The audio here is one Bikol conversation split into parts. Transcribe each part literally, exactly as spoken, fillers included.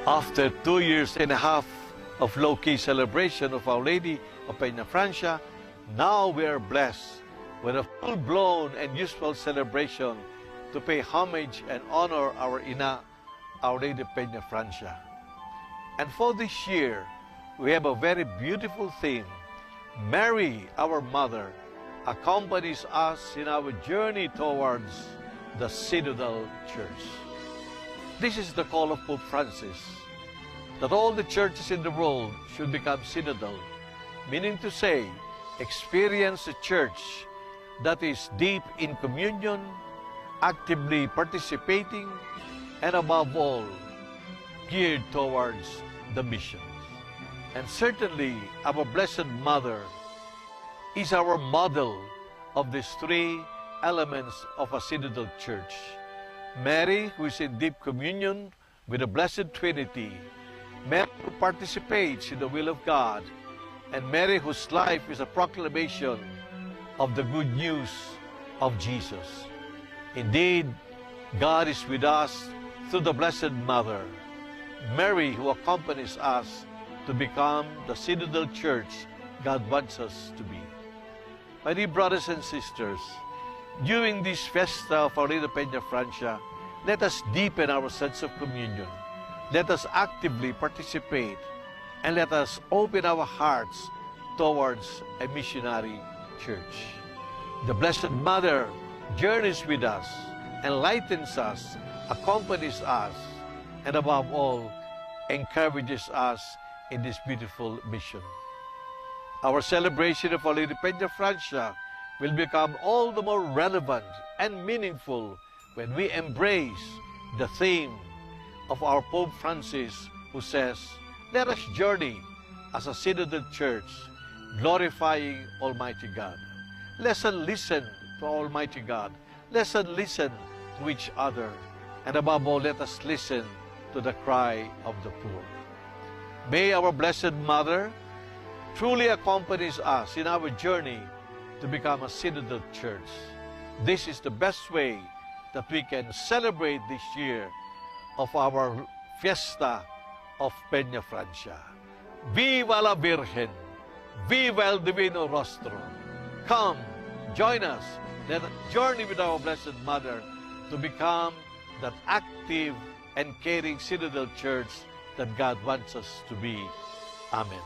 After two years and a half of low-key celebration of Our Lady of Peñafrancia, now we are blessed with a full-blown and useful celebration to pay homage and honor our Ina, Our Lady of Peñafrancia. And for this year, we have a very beautiful theme. Mary, our Mother, accompanies us in our journey towards the Synodal Church. This is the call of Pope Francis, that all the churches in the world should become synodal, meaning to say, experience a church that is deep in communion, actively participating, and above all, geared towards the mission. And certainly, our Blessed Mother is our model of these three elements of a synodal church. Mary, who is in deep communion with the Blessed Trinity, Mary who participates in the will of God, and Mary whose life is a proclamation of the good news of Jesus. Indeed, God is with us through the Blessed Mother, Mary, who accompanies us to become the synodal church God wants us to be. My dear brothers and sisters, during this Fiesta of Our Lady of Peñafrancia, let us deepen our sense of communion. Let us actively participate, and let us open our hearts towards a missionary church. The Blessed Mother journeys with us, enlightens us, accompanies us, and above all, encourages us in this beautiful mission. Our celebration of Our Lady Peñafrancia will become all the more relevant and meaningful when we embrace the theme of our Pope Francis, who says, "Let us journey as a synodal church, glorifying Almighty God." Let us listen to Almighty God. Let us listen to each other. And above all, let us listen to the cry of the poor. May our Blessed Mother truly accompanies us in our journey to become a synodal church. This is the best way that we can celebrate this year of our Fiesta of Peñafrancia. Viva la Virgen! Viva el Divino Rostro! Come, join us. Let us journey with our Blessed Mother to become that active and caring synodal church that God wants us to be. Amen.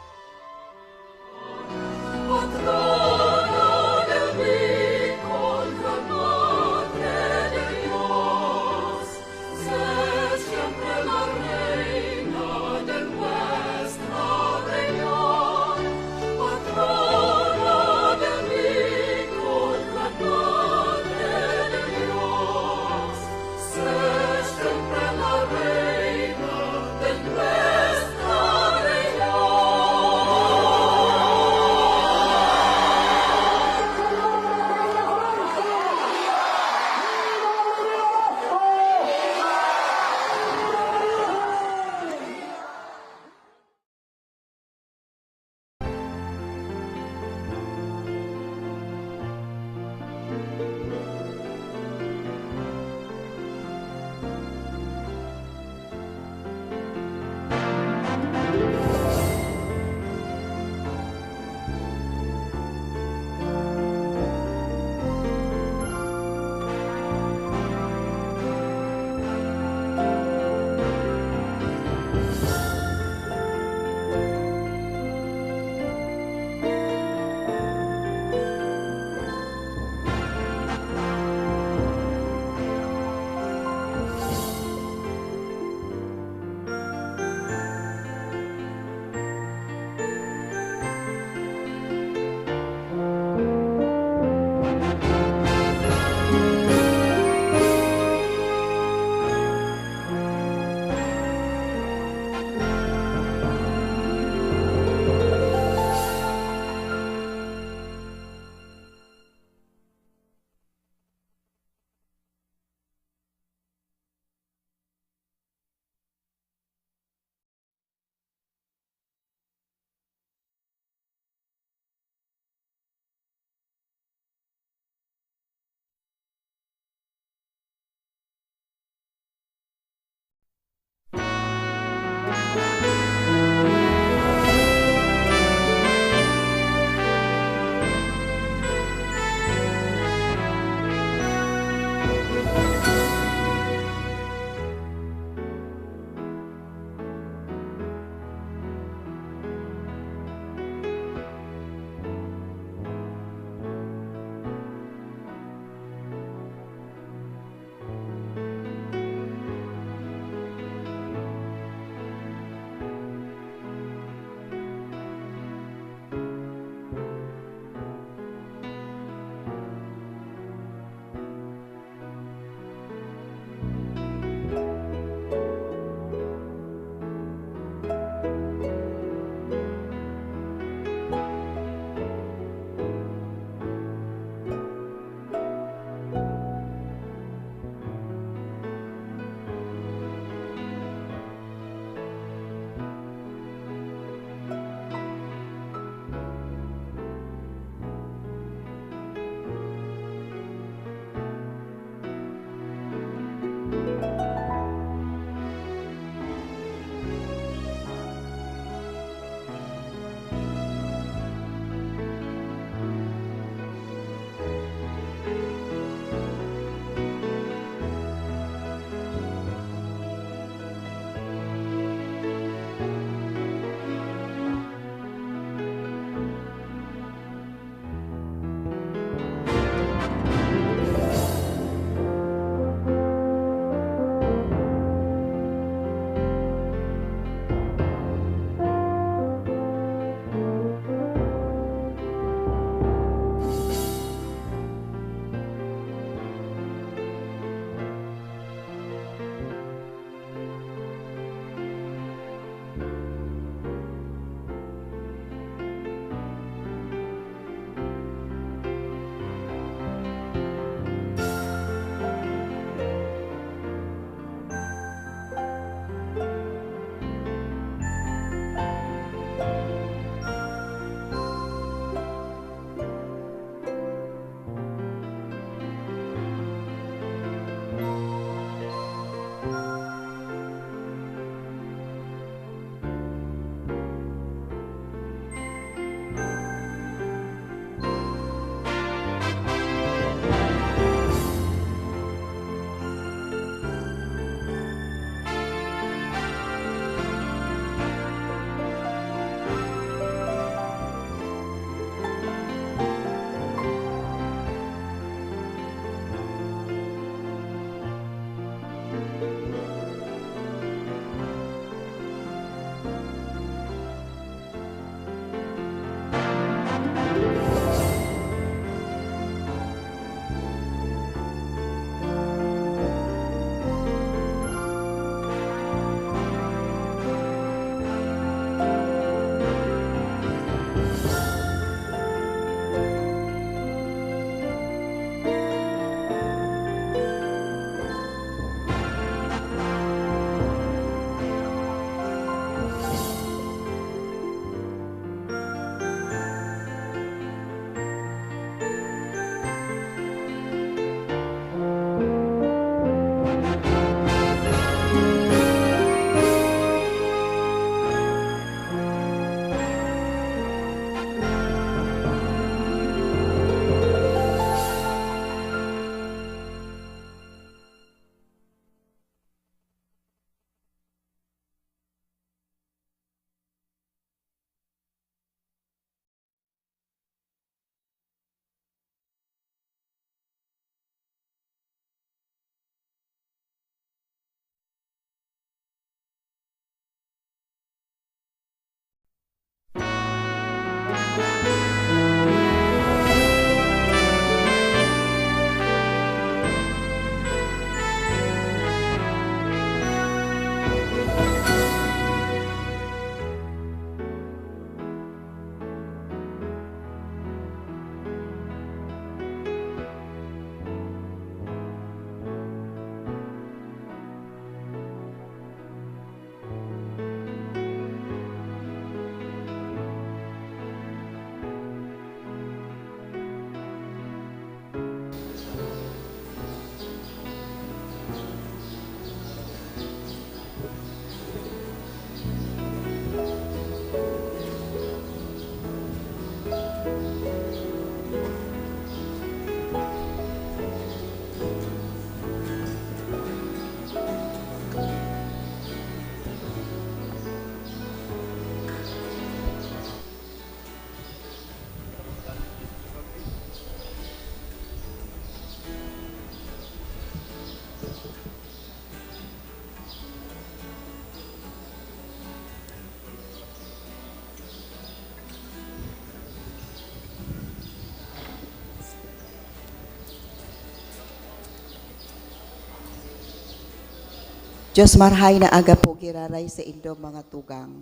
Dios marhay na aga po giraray sa indo mga tugang.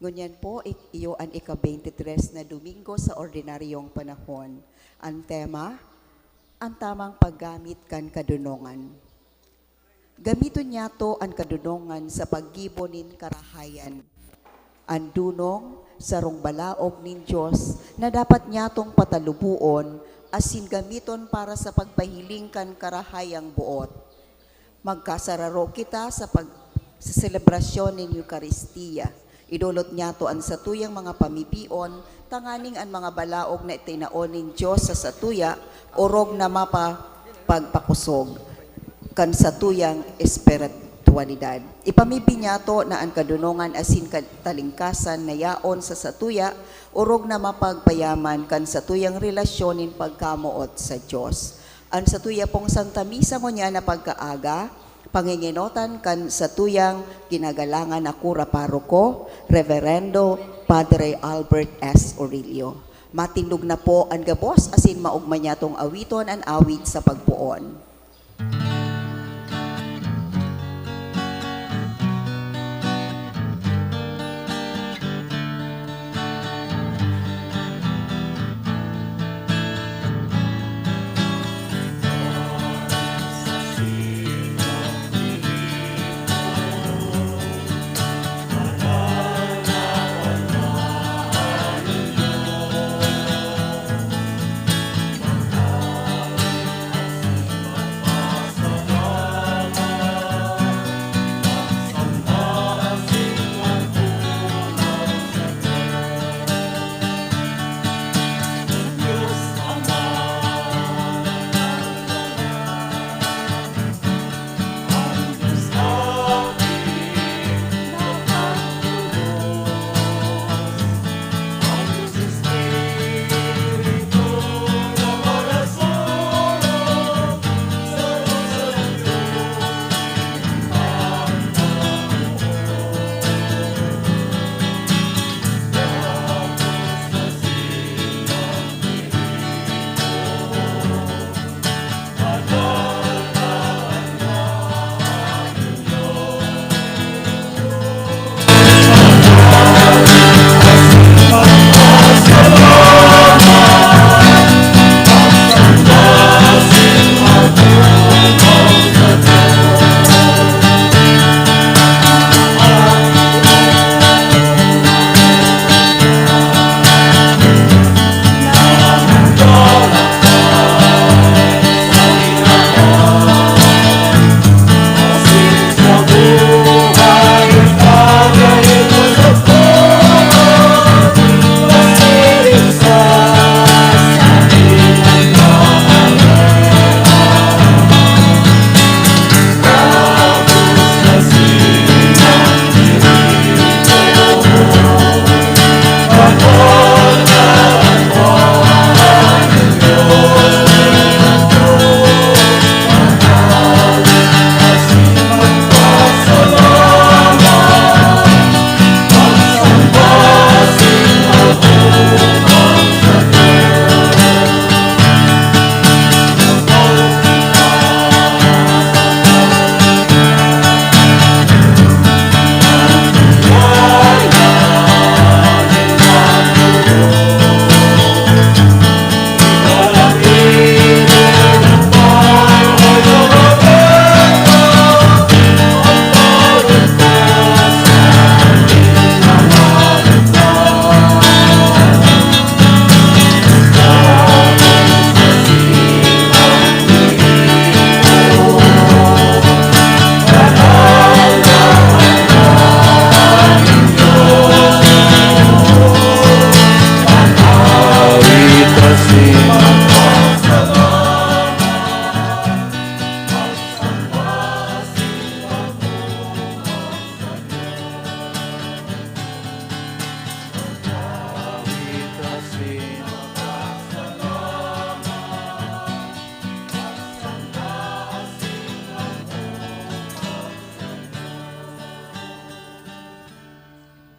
Ngunyan po, ik-, iyo an ika-twenty-three na Domingo sa ordinaryong panahon. Ang tema, ang tamang paggamit kan kadunongan. Gamiton niyato an kadunongan sa paggibo nin karahayan. An dunong, sarong balaog nin Dios na dapat niyatong pataluboon asin gamiton para sa pagpahiling kan karahayang boot. Magkasararo kita sa pag-, sa selebrasyon nin Eukaristia. Idolot niyato an satuyang mga pamibion, tanganing an mga balaog na itinao nin Dios sa satuya, orog na mapa-, pagpakosog kan satuyang espiritualidad. Ipamibi niyato na an kadunongan asin katalingkasan na yaon sa satuya, orog na mapagpayaman kan satuyang relasyon nin pagkamoot sa Dios. An satuya pong Santa Misa ngunyan na pagkaaga, pangingenotan kan satuyang ginagalangan na kura paroko, Reverendo Padre Albert S. Orillo. Matindog na po an gabos asin maogma niyatong awiton an awit sa pagpoon.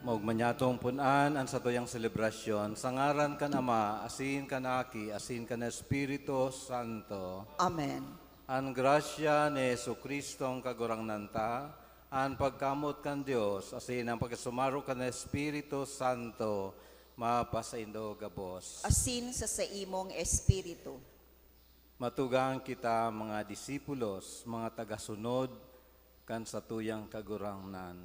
Maogma niyatong pun-an an satuyang selebrasyon sa ngaran kan Ama, asin kan Aki, asin kan Espiritu Santo. Amen. An grasya ni Jesu-Cristong Kagurangnan ta, An pagkamoot kan Dios asin an pakisumaro kan Espiritu Santo mapasaindo gabos. Asin sa saimong espiritu. Matugang kita, mga disipulos, mga tagasunod kan satuyang Kagurangnan.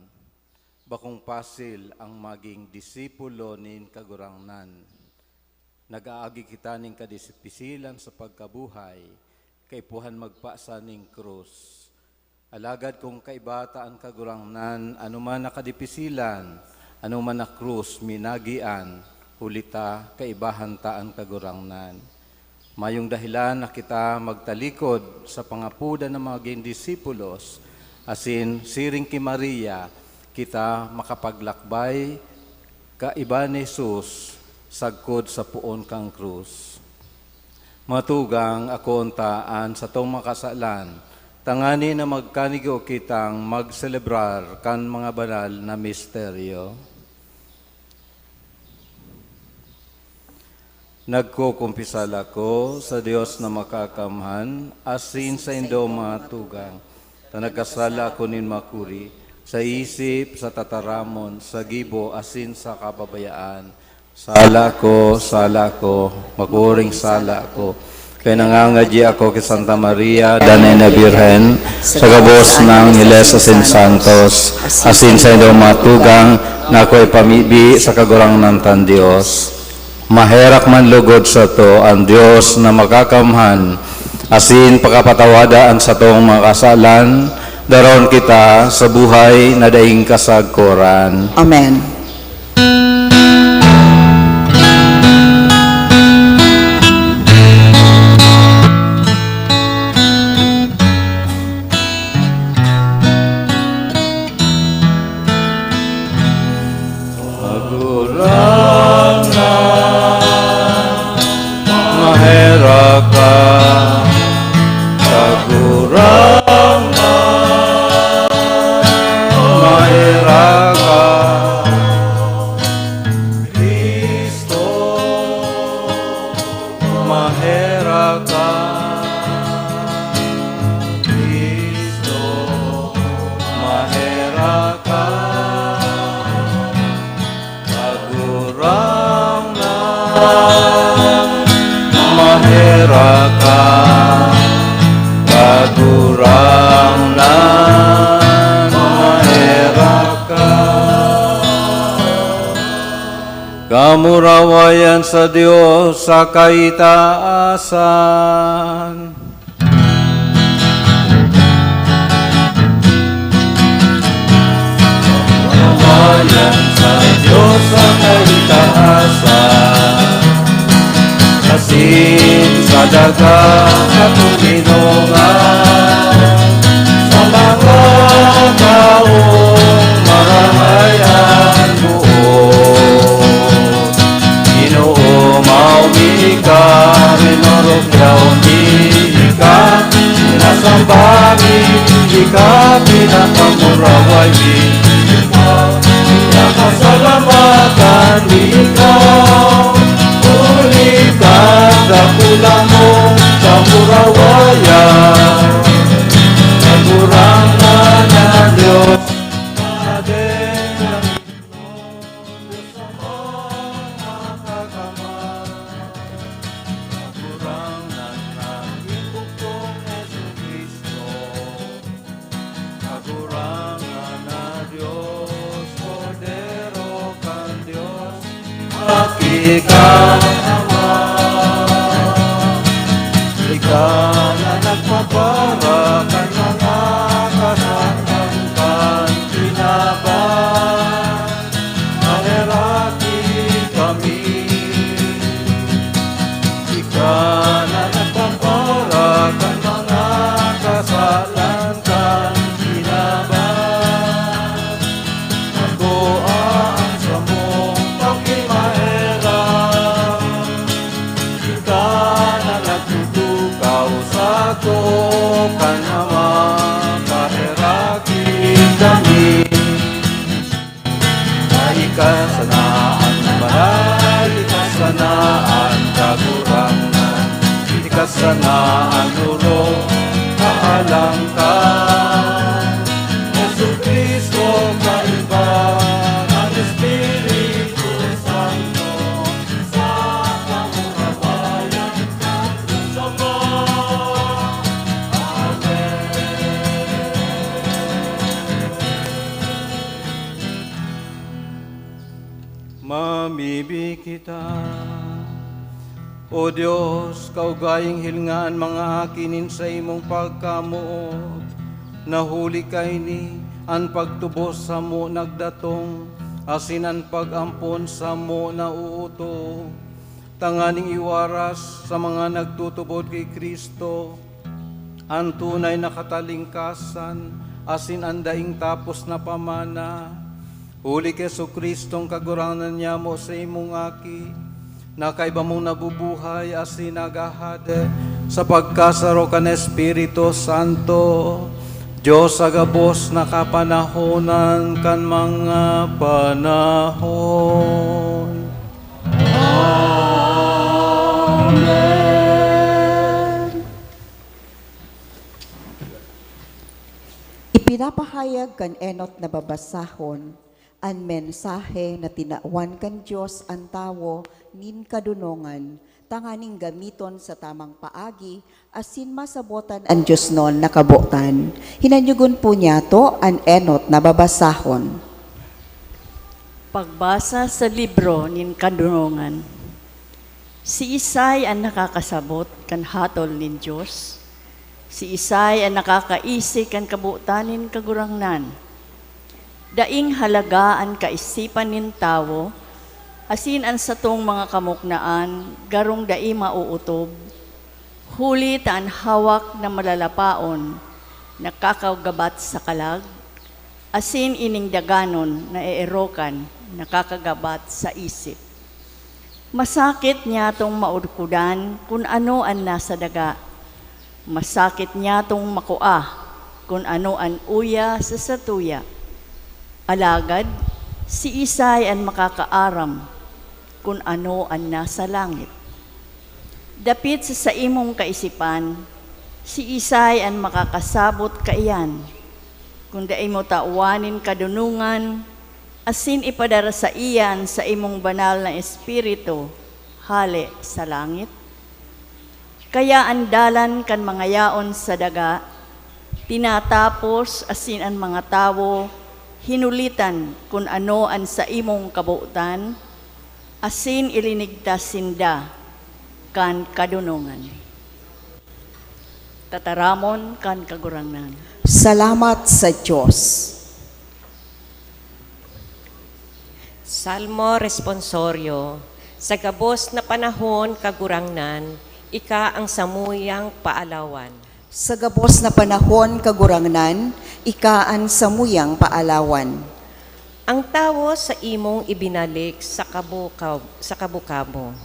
Bakong pasil ang magin disipulo nin Kagurangnan. Nag-aagi kita nin kadisipisilan sa pagkabuhay, kaipuhan magpasa nin krus. Alagad kun kaiba ta an Kagurangnan, anoman na kadipisilan, anoman na krus, minagian, huli ta kaibahan ta an Kagurangnan. Mayong dahelan na kita magtalikod sa pangapodan na magin disipulos, asin siring ki Maria, kita makapaglakbay kaiba ni Jesus sagkod sa poon kan krus. Mga tugang, akoon ta an satong mga kasalan, tangani na magkanigo kitang magselebrar kan mga banal na misteryo. Nagkukumpisal ako sa Dios na Makakamhan, asin saindo, mga tugang, ta nagkasala ako nin makuri, sa isip, sa tataramon, sa gibo, asin sa kababayaan. Sala ko, sala ko, makuring sala ko. Kaya nangangadyi ako ki Santa Maria, Danay na Birhen, sa gabos na angheles asin santos, asin saindong mga tugang na ako ipamibi sa Kagurangnan tang Dios. Maherak man lugod sato an Dios na Makakamhan, asin pakapatawada an satong mga kasalan, daron kita sa buhay na daing kasagkoran. Amen. Kagurangnan, maherak ka. Kagurangnan, maherak ka. Cristo, maherak ka. Cristo, maherak ka. Kagurangnan, maherak ka. Kagurangnan, maherak ka. Kamurawayan sa Dios sa kaitaasan. Kamurawayan sa Dios sa kaitaasan, asin sa dagang katoninongan, sa mga tawong marahay an boot. Ginoo, maumi ka, rinorokyaw mi ika, sinasamba mi ika, pinapamuraway mi ika, pinapasalamatan mi ika, huli kan dakula mong kamurawayan. Kagurangnan na Dios, Padre, Kagurangnan na Ginoong Jesu-Cristo, Kagurangnan na Dios, Kordero kan Dios, Aki kan Ama. Ika na nagpapara kan mga kasalan kan kinaban. Maheraki kami. Ika na nagpapara kan mga kasalan kan kinaban. Magboa an samong pakimaherak. Ika na nagtutukaw sato kan Ama, paheraki kami. Na ika sana an banal, ika sana an Kagurangnan, ika sana an orog na alangkan. Jesu-Cristo, Kita. O Dios, kaugayong hilnga an mga aki nin saimong pagkamoot, na huli kaini an pagtubos samo nagdatong, asin an pag-ampon samo nauuto, tanganing iwaras sa mga nagtutubod ki Cristo an tunay na katalingkasan asin an daing tapos na pamana. Huli ki Jesu-Cristong Kagurangnan nyamo, saimong Aki, na kaiba mong nabubuhay asin naghahade sa pagkasaro kan Espiritu Santo, Dios sa gabos na kapanahonan kan mga panahon. Amen. Ipinapahayag kan enot na babasahon an mensahe na tinawan kan Dios an tawo nin kadonongan tanganing gamiton sa tamang paagi asin masabotan an diosnon na kabotan. Hinanyogon po niyato an enot na babasahon. Pagbasa sa libro nin kadonongan. Siisay an nakakasabot kan hatol nin Dios? Siisay an nakakaisi kan kabotan nin Kagurangnan? Daing halaga an kaisipan nin tawo, asin an satong mga kamuknaan garong dai maootob, huli ta an hawak na malalapaon nakakagabat sa kalag, asin ining daganon na eerokan nakakagabat sa isip. Masakit niyatong maurkodan kun ano an nasa daga. Masakit niyatong makua kun ano an uya sa satuya. Alagad siisay an makakaaram kun ano an nasa langit? Dapit sa saimong kaisipan, siisay an makakasabot kaiyan? Kun dai mo tawan nin kadonongan, asin ipadara saiya an saimong banal na Espiritu hale sa langit? Kaya an dalan kan mga yaon sa daga tinatapos, asin an mga tawo hinulitan kun ano an saimong kabotan, asin ilinigtas sinda kan kadonongan. Tataramon kan Kagurangnan. Salamat sa Dios. Salmo Responsorio. Sa gabos na panahon, Kagurangnan, ika an samuyang paalawan. Sa gabos na panahon, Kagurangnan, ika an samuyang paalawan. Ang tawo saimong ibinalik sa kabukaw-, sa kabu-kabo,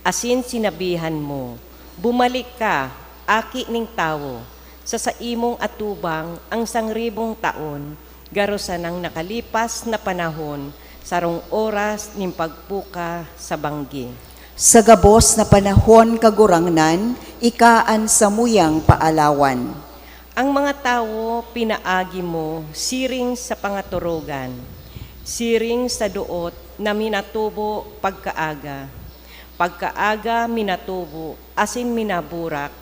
asin sinabihan mo, "Bumalik ka, aki nin tawo, sa saimong atubang an sangribong taon, garo sanang nakalipas na panahon, sarong oras nin pagpuka sa banggi." Sa gabos na panahon, Kagurangnan, ika an samuyang paalawan. Ang mga tawo pinaagi mo siring sa pangatorogan, siring sa doot na minatubo pagkaaga. Pagkaaga minatubo asin minaburak,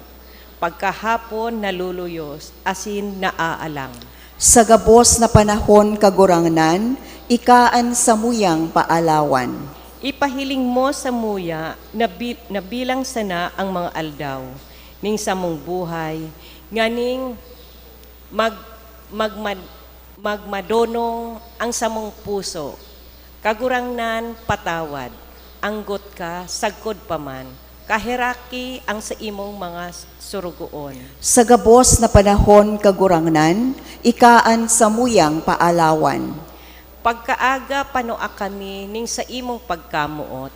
pagkahapon naluluyos asin naaalang. Sa gabos na panahon, Kagurangnan, ika an samuyang paalawan. Ipahiling mo samuya na bi-, na bilang sana ang mga aldaw ning samong buhay, nganing mag-, magmad-, magmadonong ang samong puso. Kagurangnan, patawad, anggot ka sagkod pa man, kaheraki ang saimong mga surugoon. Sa gabos na panahon, Kagurangnan, ika an samuyang paalawan. Pagkaaga, panua kami ning saimong pagkamoot.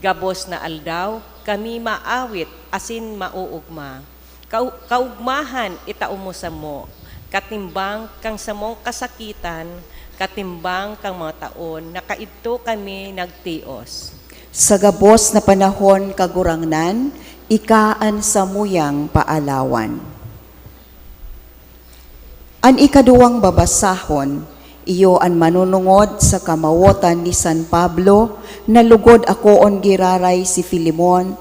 Gabos na aldaw, kami maawit asin maoogma. Kau-, kaugmahan itao mo samo, katimbang kan samong kasakitan, katimbang kan mga taon na kaidto kami nagtios. Sa gabos na panahon, Kagurangnan, ika an samuyang paalawan. An ikaduwang babasahon, iyo an manunungod sa kamawotan ni San Pablo, na lugod akoon giraray si Filemon,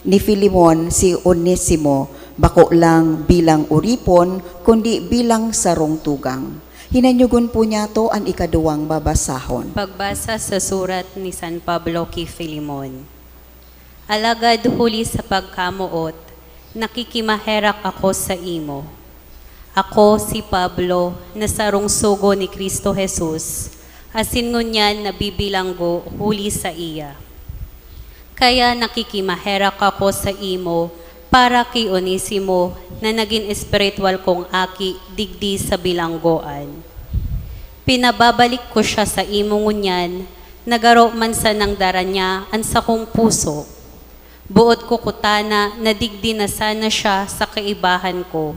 ni Filemon si Onesimo, bako lang bilang oripon, kundi bilang sarong tugang. Hinanyogon po niyato an ikaduwang babasahon. Pagbasa sa surat ni San Pablo ki Filemon. Alagad huli sa pagkamoot, nakikimaherak ako saimo. Ako si Pablo, na sarong sugo ni Cristo Jesus, asin ngunyan nabibilanggo huli saiya. Kaya nakikimaherak ako saimo para ki Onesimo, na nagin espirituwal kong aki digdi sa bilanggoan. Pinababalik ko siya saimo ngunyan, na garo man sanang dara niya an sakong puso. Boot ko kutana na digdi na sana siya sa kaibahan ko,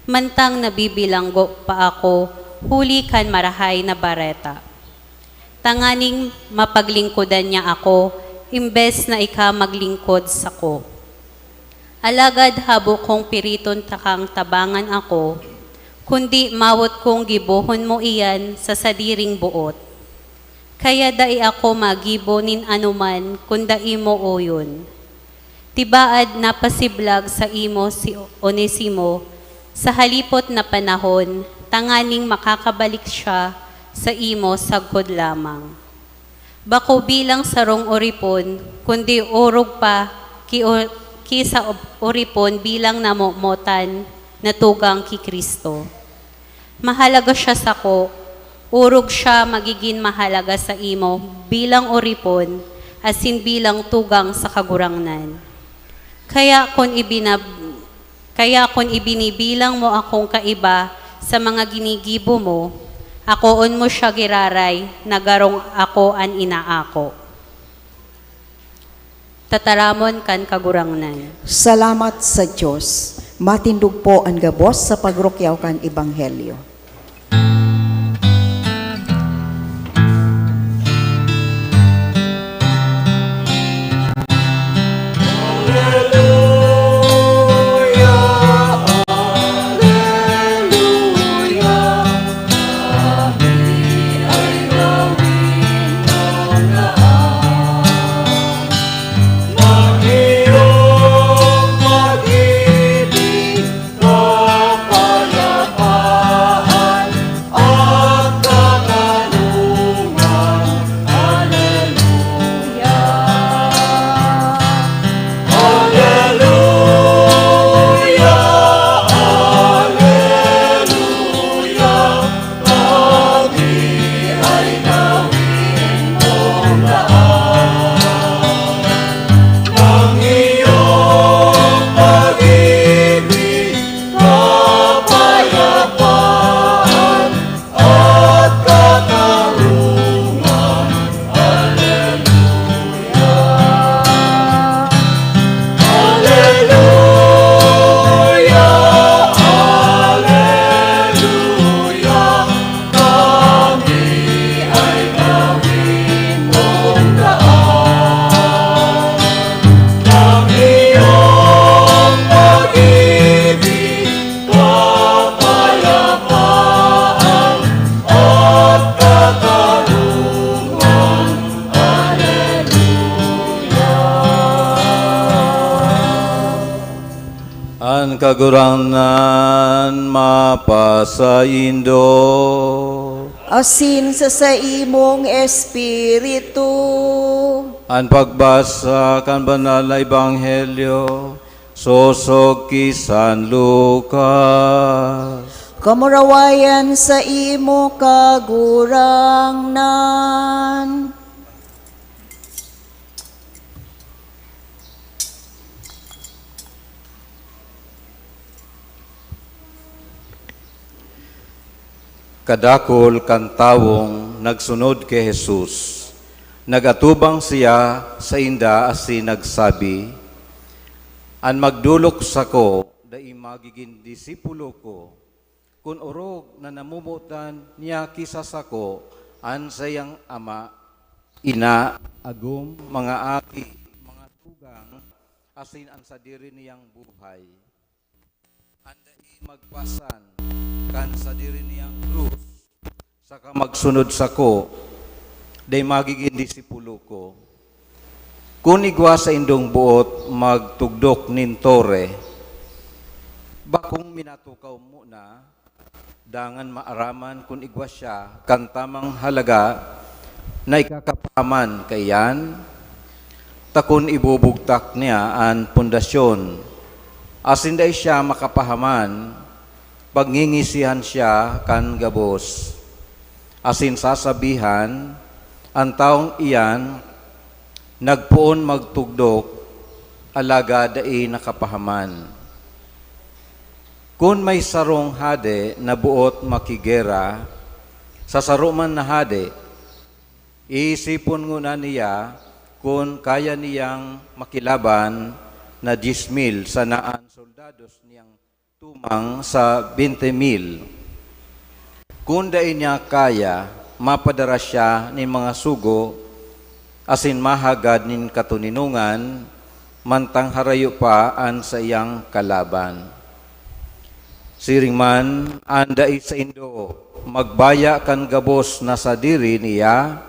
mantang nabibilanggo pa ako huli kan Marahay na Bareta, tanganing mapaglingkodan niya ako, imbes na ika maglingkod sako. Alagad habo kong piriton takang tabangan ako, kundi mawot kong gibohon mo iyan sa sadiring boot. Kaya dai ako magibo nin anoman kun dai mo oyon. Tibaad napasiblag saimo si Onesimo sa halipot na panahon, tanganing makakabalik siya saimo sagkod lamang. Bako bilang sarong oripon, kundi orog pa ki, ki sa oripon bilang namomotan na tugang ki Cristo. Mahalaga siya sako, orog siya magigin mahalaga saimo bilang oripon asin bilang tugang sa Kagurangnan. Kaya kun ibinab-, kaya kun ibinibilang mo akong kaiba sa mga ginigibo mo, akoon mo siya giraray na garong ako an inaako. Tataramon kan Kagurangnan. Salamat sa Diyos. Matindog po an gabos sa pagrukyaw kan Ebanghelyo. An Kagurangnan mapasaindo. Asin sa saimong espiritu. An pagbasa kan Banal na Ebanghelyo sosog ki San Lucas. Kamurawayan saimo, Kagurangnan. Kadakul kan tawong nagsunod ki Jesus. Nag-atubang siya sainda asin nagsabi, "An magdolok sako dai magigin disipulo ko, kun orog na namomotan niya ki sa sako an saiyang ama, ina, agom, mga aki, mga tugang, asin an sadiri niyang buhay. An dai magpasan kan sadiri niyang krus, saka magsunod sako, dai magigin disipulo ko. Kun igwa saindong boot magtugdok nin tore, bakong minatukaw muna, Dangan maaraman kun igwa siya kan tamang halaga na ikakapahaman kaiyan, ta kun ibubugtak niya an pundasyon, asin dai siya makapahaman, pagngingisihan siya kan gabos. Asin sasabihan, "An tawong iyan nagpoon magtugdok, alagad dai nakapahaman." Kun may sarong hade na boot makigera sa saro man na hade, iisipon ngona niya kun kaya niyang makilaban na dyes mil sana an soldados niyang tumang sa bente mil. Kun dai niya kaya, mapadara siya nin mga sugo asin mahagad nin katoninongan, mantang harayo pa an saiyang kalaban. Siring man, an dai saindo magbaya kan gabos na sadiri niya,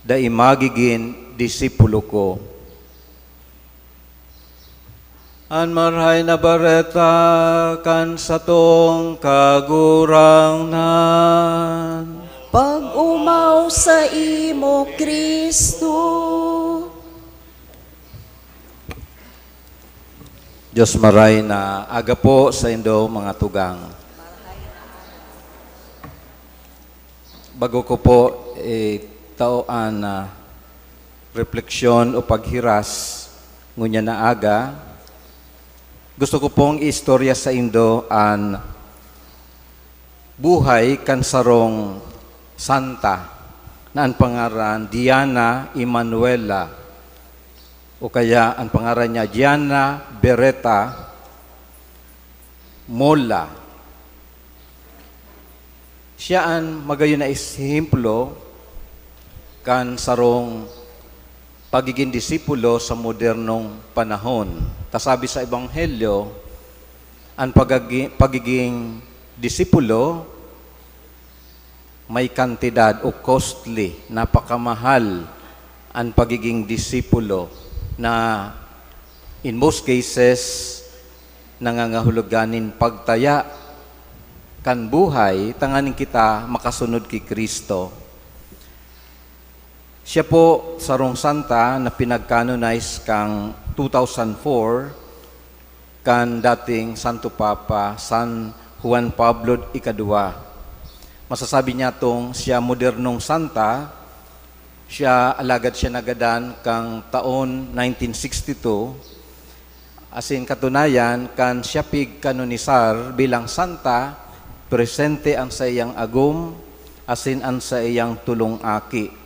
dai magigin disipulo ko. An Marahay na Bareta kan satong Kagurangnan. Pag-omaw saimo, Cristo. Dios maray na aga po saindo, mga tugang. Bago ko po itao an, ah, refleksyon o paghiras ngunyan na aga, gusto ko pong iistorya saindo an buhay kan sarong santa na an pangaran Diana Emanuela, o kaya an pangaran niya Diana Beretta Mola. Siya an magayon na ehemplo kan sarong pagigin disipulo sa modernong panahon. Kasabi sa Ebanghelyo, an pagagi-, pagiging disipulo may kantidad o costly, napakamahal an pagiging disipulo na in most cases nangangahulugan nin pagtaya kan buhay tanganing kita makasunod ki Cristo. Siya po sarong santa na pinag-canonize kan two thousand four kan dating Santo Papa San Juan Pablo Ikadwa. Masasabi niya tong siya modernong santa, siya alagad siya nagadan kan taon nineteen sixty-two, asin katunayan kan siya pigkanonisar bilang santa, presente an saiyang agom asin an saiyang tolong aki.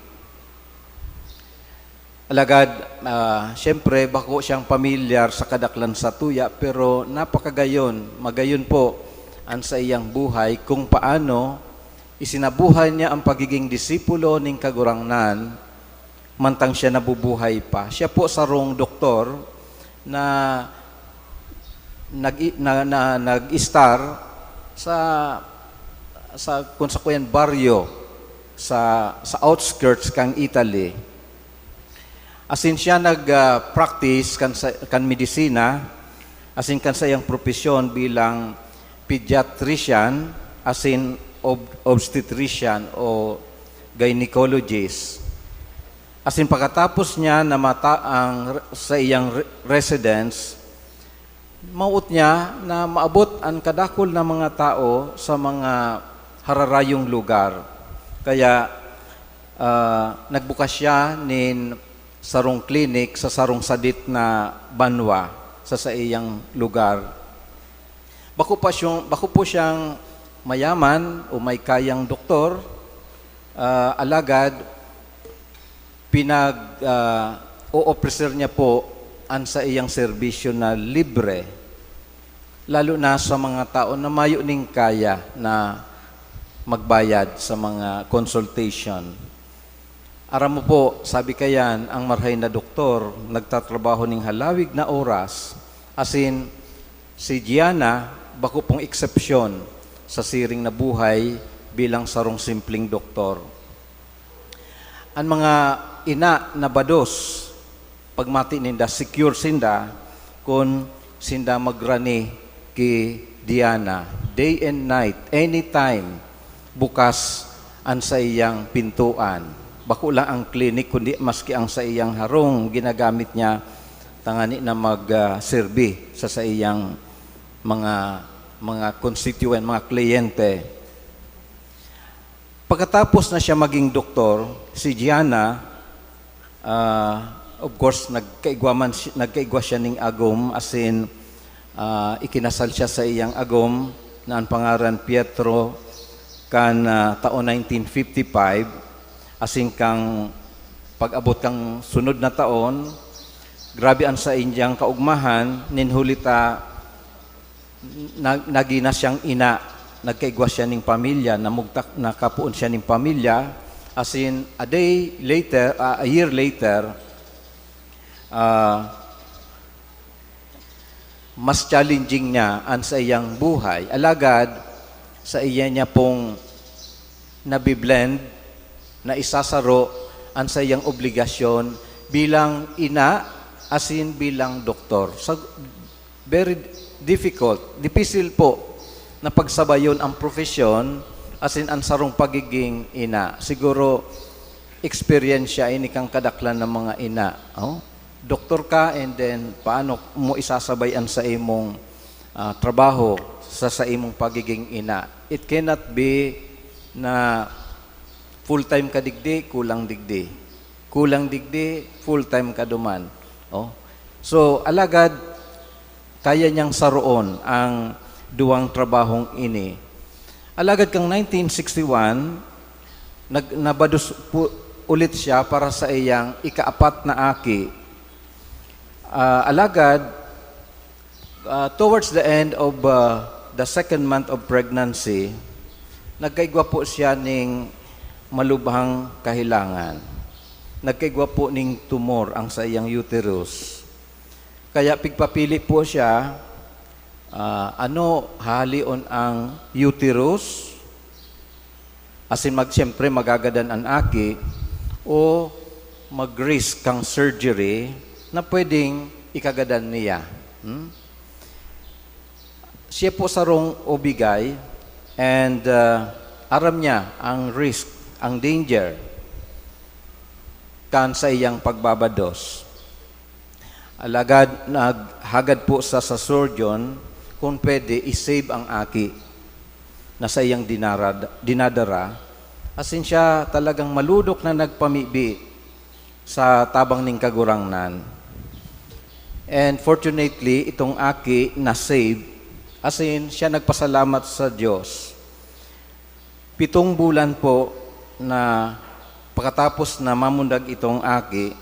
Alagad, ah, siyempre, bako siyang pamilyar sa kadaklan sa tuya, pero napakagayon, magayon po an saiyang buhay kung paano isinabuhay niya ang pagiging disipulo nin Kagurangnan mantang siya nabubuhay pa. Siya po sarong doktor na nag-, na, na, nag-istar sa, sa, kung sa kuyan baryo, sa, sa outskirts kan Italy. Asin siya nag, ah, practice kan sa, kan medisina, asin kan saiyang propesyon bilang pediatrician, asin ob-, obstetrician o gynecologist. Asin pagkatapos niya namata ang re-, saiyang re-, residence, mawot niya na maabot an kadakul na mga tao sa mga hararayong lugar. Kaya, ah, nagbukas siya nin sarong klinik sa sarong sadit na banwa sa saiyang lugar. Bako pa siyang, bako po siyang mayaman o may kayang doktor, ah, alagad pinag, ah, o-ofrecer niya po an saiyang serbisyo na libre, lalo na sa mga tao na mayo ning kaya na magbayad sa mga consultation. Aram mo po, sabi kayan, ang marhay na doktor nagtatrabaho ning halawig na oras, asin si Gianna bako pong eksepsyon sa siring na buhay bilang sarong simpleng doktor. An mga ina na bados, pagmati ninda, secure sinda kun sinda magrani ki Diana, day and night, anytime, bukas an saiyang pintuan. Bako lang ang klinik, kundi maski ang saiyang harong ginagamit niya tangani na mag, ah, serbi sa saiyang mga, mga constituent, mga kliyente. Pagkatapos na siya maging doktor, si Gianna, ah, of course, nagkaigwa man si-, nagkaigwa siya ning agom, as in, ah, ikinasal siya sa iyang agom na an pangaran Pietro kan, ah, taon nineteen fifty-five, as in, kan pag-abot kan sunod na taon, grabe an saiyang kaugmahan, nin huli ta, na-, nagina siyang ina, nagkaigwa siya ning pamilya, namugtak, nakapoon siya ning pamilya. As in, a day later, ah, a year later, ah, mas challenging niya an saiyang buhay. Alagad, sa iya niya pong nabi-blend, naisasaro an saiyang obligasyon bilang ina, as in bilang doktor. Sa, very difficult, dipisil po na pagsabayon ang profesyon, as in ang sarong pagiging ina. Siguro, eksperyensya ini kan kadaklan na mga ina. Oh? Doktor ka, and then paano mo isasabay an sa imong, ah, trabaho sa, sa imong pagiging ina? It cannot be na full-time ka digdi, kulang digdi. Kulang digdi, full-time ka duman. Oh? So, alagad, kaya niyang saroon ang duwang trabahong ini. Alagad kan nineteen sixty-one, nag-, nabados po ulit siya para sa iyang ikaapat na aki. Ah, alagad, ah, towards the end of, ah, the second month of pregnancy, nagkaigwa po siya ning malubhang kahelangan. Nagkaigwa po ning tumor ang sa iyang uterus. Kaya pigpapili po siya, ah, ano, hahalion ang uterus? Asin mag-, siyempre, magagadan an aki o mag-risk kang surgery na pwedeng ikagadan niya. Hmm? Siya po sarong obigay and, ah, aram niya ang risk, ang danger kan sa iyang pagbabados. Alagad naghagad po sa, sa surgeon kung pwede i-save ang aki na saiyang dinarad-, dinadara. Asin siya talagang malodok na nagpamibi sa tabang ning Kagurangnan. And fortunately, itong aki na-save. Asin siya nagpasalamat sa Diyos. Pitong bulan po na pakatapos na mamundag itong aki,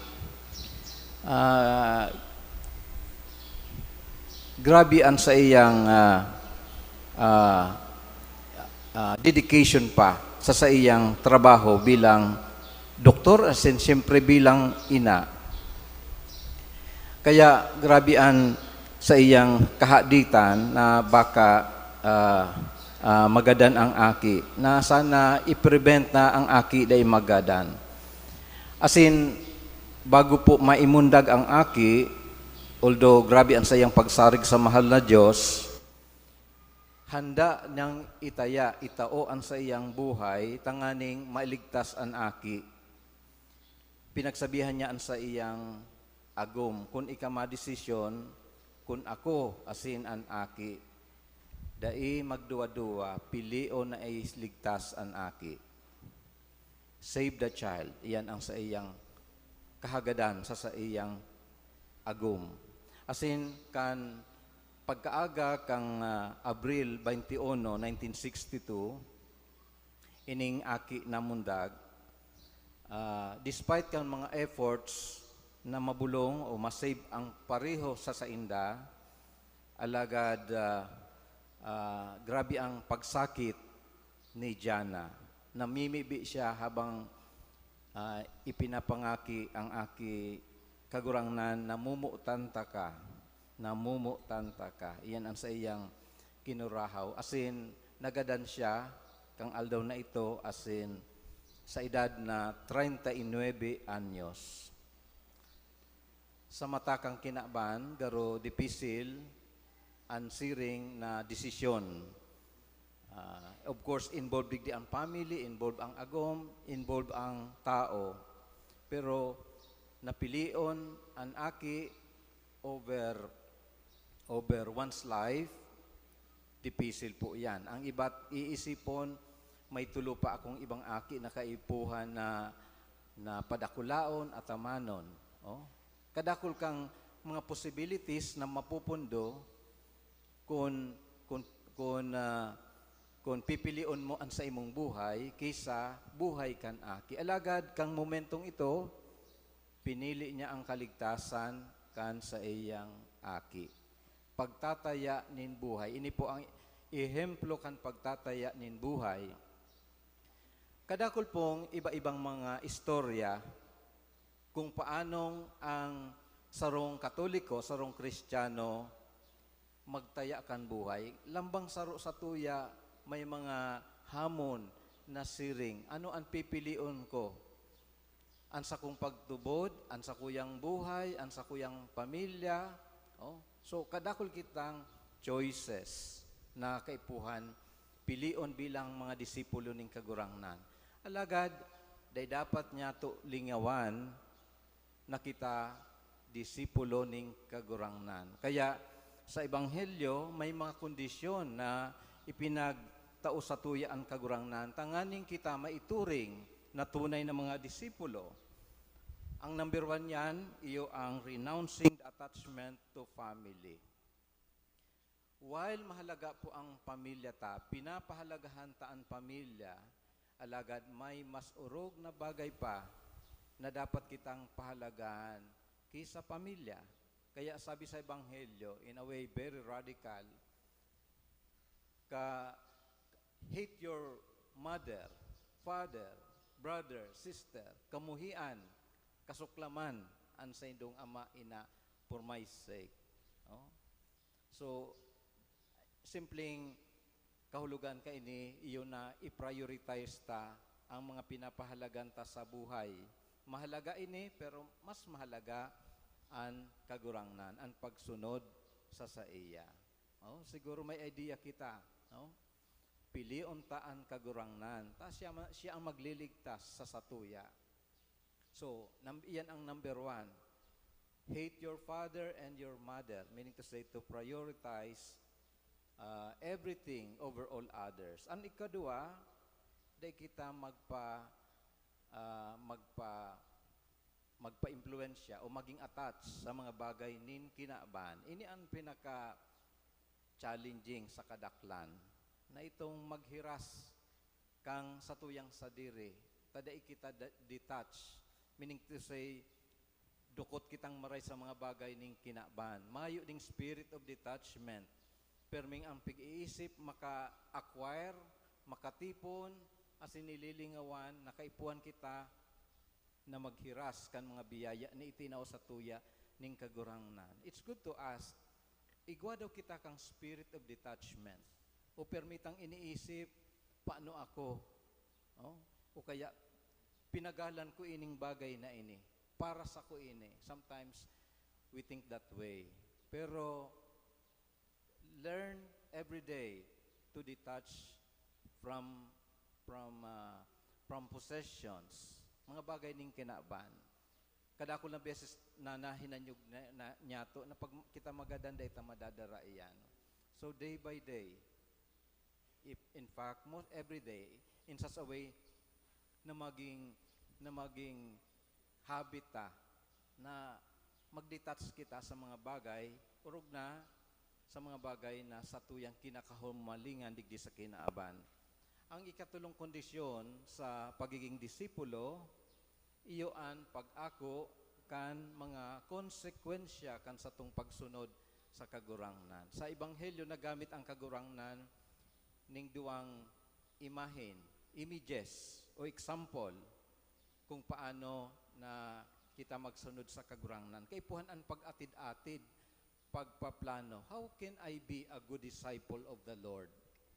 ah, grabe an saiyang, ah, ah, ah, dedication pa sa saiyang trabaho bilang doktor, asin siyempre bilang ina. Kaya grabe an saiyang kahaditan na baka, ah, ah, magadan ang aki, na sana i-prevent na ang aki dai magadan. Asin, bago po maimundag ang aki, although grabe an saiyang pagsarig sa mahal na Diyos, handa niyang itaya, itao an saiyang buhay tanganing mailigtas an aki. Pinagsabihan niya an saiyang agom, "Kun ika madesisyon, kun ako asin an aki, dai magduwa-duwa, pilion na iligtas an aki." Save the child. Iyan ang saiyang kahagadan sa saiyang agom. Asin kan pagkaaga kan, ah, Abril twenty-one, nineteen sixty-two, ining aki namundag, ah, despite kan mga efforts na mabolong o ma-save ang pareho sa sainda, alagad, ah, ah, grabe ang pagsakit ni Jana. Namimibi siya habang, ah, ipinapangaki ang aki Kagurangnan, "Namumutan taka, namumutan taka." Iyan ang saiyang kinurahaw. Asin, nagadan siya kang aldaw na ito, asin sa edad na treinta y nueve anyos. Sa mata kan kinaban, garo dipisil an siring na desisyon. Ah, of course, involved digdi ang family, involved ang agom, involved ang tao. Pero napilion an aki over, over one's life, dipisil po iyan. Ang iba't iisipon, "May tulo pa akong ibang aki na kaipuhan na, na padakulaon at amanon." Oh? Kadakul kang mga possibilities na mapupundo kun, kun, kun, ah, kun pipilion mo an saimong buhay kaysa buhay kan aki. Alagad kang momentong ito, pinili niya ang kaligtasan kan saiyang aki. Pagtataya nin buhay. Ini po ang ehemplo kan pagtataya nin buhay. Kadakul pong iba-ibang mga istorya kung paanong ang sarong Katoliko, sarong Kristiyano, magtaya kan buhay. Lambang saro satuya, may mga hamon na siring. Ano an pipilion ko? An sakong pagtubod, an sakuyang buhay, an sakuyang pamilya. Oh? So, kadakul kitang choices na kaipuhan pilion bilang mga disipulo nin Kagurangnan. Alagad, dai dapat niyato lingawan na kita disipulo nin Kagurangnan. Kaya, sa Ebanghelyo, may mga kondisyon na ipinagtao satuya an Kagurangnan tanganing kita maituring na tunay na mga disipulo. Ang number one niyan, iyo ang renouncing the attachment to family. While mahalaga po ang pamilya ta, pinapahalagahan ta an pamilya, alagad may mas orog na bagay pa na dapat kitang pahalagahan ki sa pamilya. Kaya sabi sa Ebanghelyo, in a way very radical, ka, "Hate your mother, father, brother, sister, kamuhian, kasuklaman, an saindong ama, ina, for my sake." Oh? So, simpleng kahulogan kaini, iyo na i-prioritize ta ang mga pinapahalagan ta sa buhay. Mahalaga ini, pero mas mahalaga an Kagurangnan, an pagsunod sa saiya. Oh, siguro may idea kita, no? Pilion ta an Kagurangnan, ta siya ma-, siya ang magliligtas sa satuya. So, nam-, iyan ang number one. "Hate your father and your mother," meaning to say, to prioritize, ah, everything over all others. Ang ikaduwa, dai kita magpa-, ah, magpa-, magpa-impluwensya o maging attached sa mga bagay nin kinaban. Ini ang pinaka-challenging sa kadaklan, na itong maghiras kan satuyang sadiri, ta dai kita da-, detach, meaning to say, dukot kitang maray sa mga bagay nin kinaban. Mayo ding spirit of detachment. Perming ang pag-iisip maka-acquire, makatipon, asin nililingawan, nakaipuhan kita na maghiras kan mga biyaya na itinao satuya nin Kagurangnan. It's good to ask, igwa daw kita kan spirit of detachment. O permitang iniisip, "Paano ako?" Oh? O kaya, "Pinagalan ko ining bagay na ini. Para sako ini." Sometimes, we think that way. Pero, learn every day to detach from, from, ah, from possessions, mga bagay ning kinaban. Kadakul na beses na nahinanyog na, na, niyato na pag kita magadan, dai ta madadara iyan. So, day by day, if, in fact, most every day, in such a way na maging, na maging habit ta na mag-detach kita sa mga bagay, orog na sa mga bagay na satuyang kinakahumalingan digdi sa kinaban. Ang ikatulong kondisyon sa pagiging disipulo, iyo an pag-ako kan mga konsekwensya kan satong pagsunod sa Kagurangnan. Sa Ebanghelyo, nagamit ang Kagurangnan ning duwang imahen, images, o example kung paano na kita magsunod sa Kagurangnan. Kaipuhan an pag-atid-atid, pagpaplano. "How can I be a good disciple of the Lord?"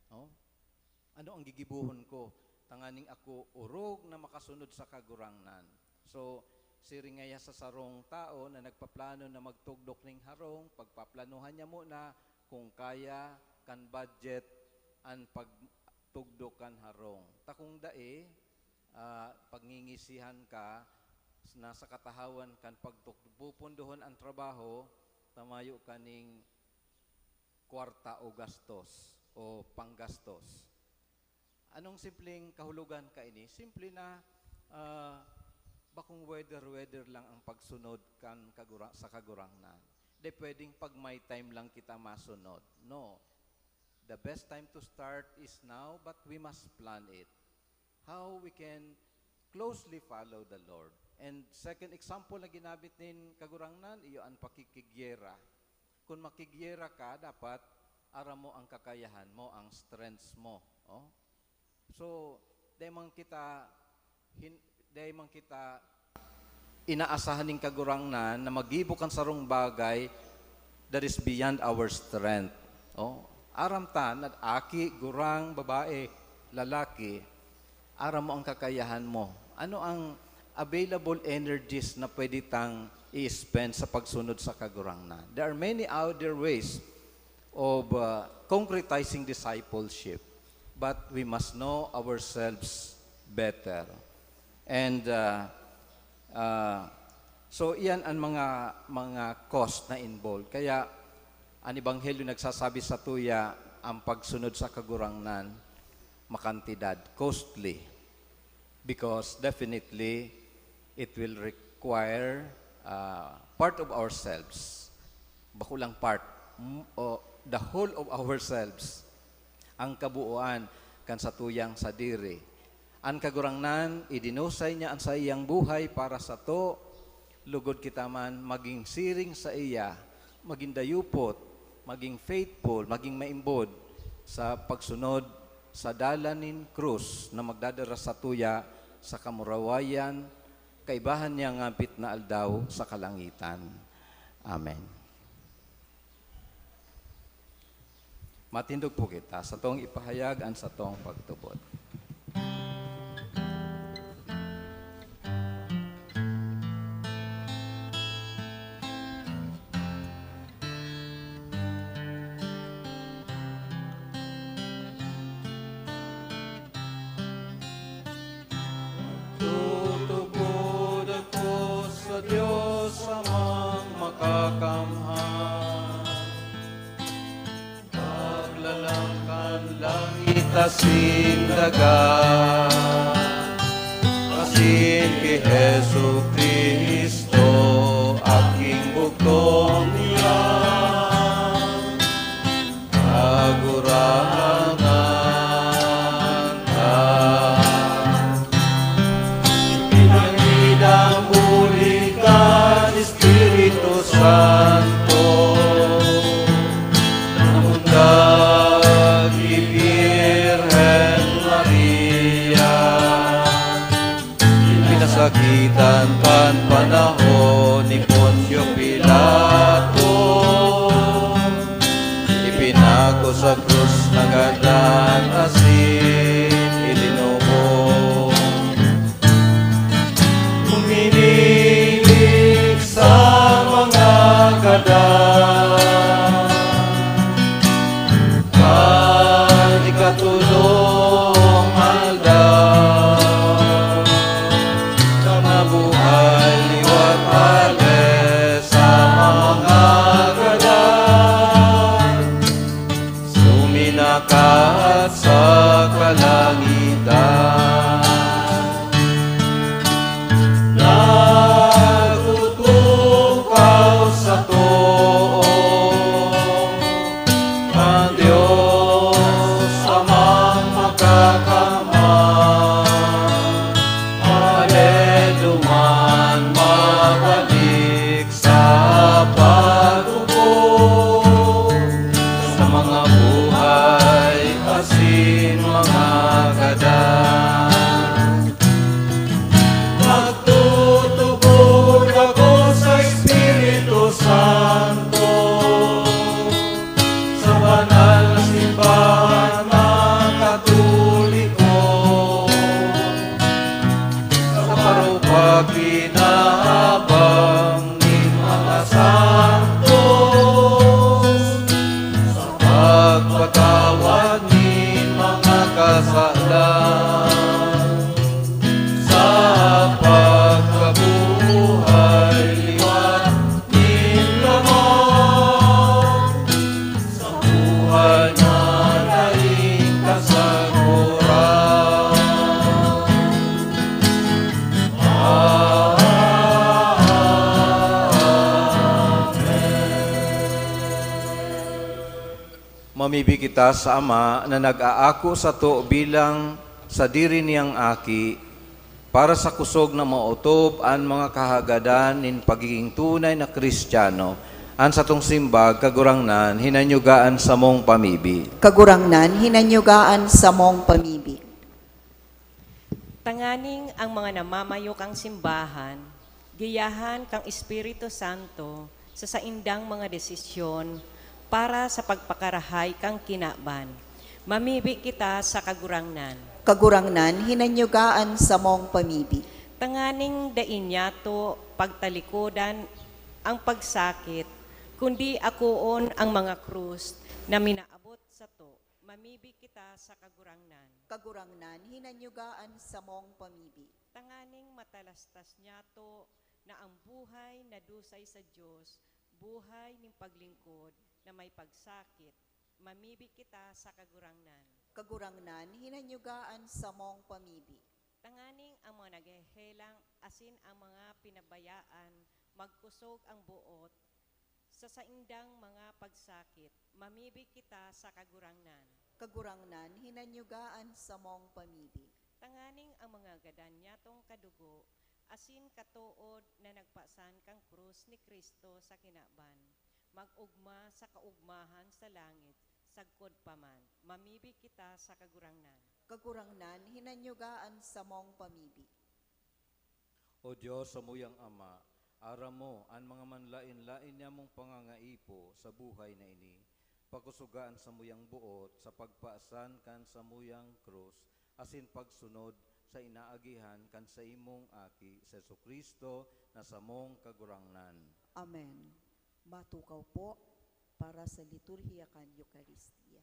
No? Ano ang gigibohon ko tanganing ako orog na makasunod sa Kagurangnan? So, siring ngaya sa sarong tawo na nagpaplano na magtugdok ning harong, pagpaplanuhan niya muna, Kung kaya kan budget an pagtugdok kan harong. Ta kung dai, ah, pagngingisihan ka, s-, nasa katahawan kan pagtuk-, pupundohon an trabaho, ta mayo ka ning kwarta o gastos o panggastos. Anong simpleng kahulogan kaini? Simple na, ah, bakong weather-weather lang ang pagsunod kan kagura-, sa Kagurangnan. Di pwedeng pag may time lang kita masunod. No. The best time to start is now, but we must plan it. How we can closely follow the Lord. And second example na ginamit nin Kagurangnan, iyo an pakikigyera. Kun makigyera ka, dapat aram mo ang kakayahan mo, ang strengths mo. Oh? So, dai man kita hin-, dai man kita inaasahan nin Kagurangnan na maggibo kan sarong bagay that is beyond our strength. Oh, aram ta na aki, gurang, babae, lalaki, aram mo ang kakayahan mo. Ano ang available energies na pwede tang i-spend sa pagsunod sa Kagurangnan? There are many other ways of, uh, concretizing discipleship, but we must know ourselves better. And, uh, uh, so, iyan ang mga, mga cost na involved. Kaya, an Ebanghelyo nagsasabi sa tuya, ang pagsunod sa Kagurangnan, makantidad, costly. Because definitely, it will require, uh, part of ourselves. Bako lang part, m-, o the whole of ourselves, ang kabuoan kan satuyang sadiri. An Kagurangnan, idinusay niya an saiyang buhay para sato, lugod kita man maging siring saiya, maging dayupot, maging faithful, maging maimbod sa pagsunod sa dalan nin krus na magdadara satuya sa kamurawayan, kaibahan niya ngapit na aldaw sa kalangitan. Amen. Matindog po kita, satong ipahayag an satong pagtubod. Tutubod ako sa Dios Amang Makakamhan, Maglalang kan langit asin daga, asin ki Jesu-Cristo, aking bugtong niya, Kagurangnan ta. Ipinangidang huli kan Espiritu Santo, namundag ki Birhen Maria, pinasakitan kan panahon ni Poncio Pilato, ipinako sa krus, nagadan asin ilinuhom. Uminilig sa mga gadan, kan ikatulong aldaw, na mabuhay liwat hale sa mga gadan, suminakat sa kalangitan. Nagtutukaw sa too, ang Dios Amang Makakamhan, hale duman mabalik sa paghukom sa mga buhay asin mga gadan. Magtutubod ako sa Espiritu Santo, sa banal na simbahan na Katoliko, sa parupag kinaabang nin mga santos, sa Patawad nin mga kasalan, sa pagkabuhay liwat nin lamang, sa buhay na daing kasaguran. Amen. Mamibi kita sa Ama na nag-aako sato bilang sadiri niyang Aki, para sa kusog na maotob an mga kahagadan nin pagigin tunay na Kristiyano. An satong simbag, Kagurangnan, hinanyuga an samong pamibi. Kagurangnan, hinanyuga an samong pamibi. Tanganing ang mga namamayo kan simbahan, giyahan kan Espiritu Santo sa saindang mga desisyon para sa pagpakarahay kan kinaban. Mamibi kita sa Kagurangnan. Kagurangnan, hinanyuga an samong pamibi. Tanganing dai niyato pagtalikodan ang pagsakit, kundi akoon ang mga krus na minaabot sato. Mamibi kita sa Kagurangnan. Kagurangnan, hinanyuga an samong pamibi. Tanganing matalastas niyato na ang buhay na dusay sa Dios, buhay nin paglingkod na may pagsakit. Mamibi kita sa Kagurangnan. Kagurangnan, hinanyuga an samong pamibi. Tanganing ang mga naghehelang asin ang mga pinabayaan magkusog ang boot sa saindang mga pagsakit. Mamibi kita sa Kagurangnan. Kagurangnan, hinanyuga an samong pamibi. Tanganing ang mga gadan niyatong kadugo asin katood na nagpasan kan krus ni Cristo sa kinaban, mag-ogma sa kaogmahan sa langit, sagkod pa man. Mamibi kita sa Kagurangnan. Kagurangnan, hinanyuga an samong pamibi. O Dios, samuyang Ama, aram mo an mga manlaen-laen nyamong pangangaipo sa buhay na ini. Pakusoga an samuyang boot sa pagpasan kan samuyang krus asin pagsunod sa inaagihan kan saimong Aki, si Jesu-Cristo, na samong Kagurangnan. Amen. Matukaw po para sa liturhiya kan Eukaristia.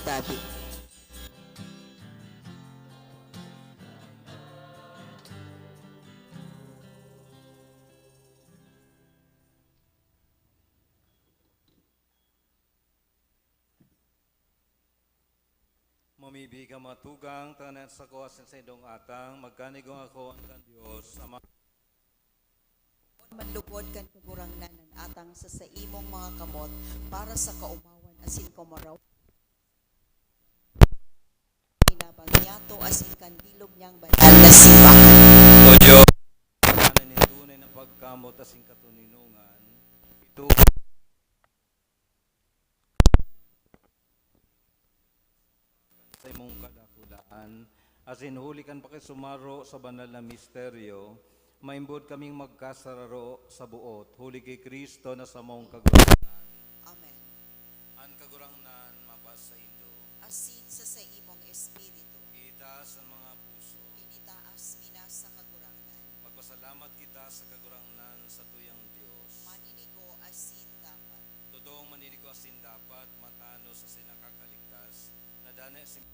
Sabi. Mamibi ka, mga tugang, tanganing an sako asin saindong atang magkanigong ako kan Dios Ama. Manlugod kan Kagurangnan an atang sa saimong mga kamot para sa kaomawan asin kamurawayan. Hinabang niyato asin kan bilog niyang banal na simbahan. O Dios, na nin tunay na pagkamot asin katoninongan, ito sa imong kadakulaan, asin huli kan pakisumaro sa banal na misteryo, maimbod kaming magkasararo sa boot, huli ki Cristo na samong Kagurangnan. Amen. An Kagurangnan mapasaindo. Asin sa saimong espiritu. Itaas an mga puso. Initaas mi na sa Kagurangnan. Magpasalamat kita sa Kagurangnan, satuyang Dios. Maninigo asin dapat. Totoong maninigo asin dapat, matanos asin nakakaligtas, na danay asin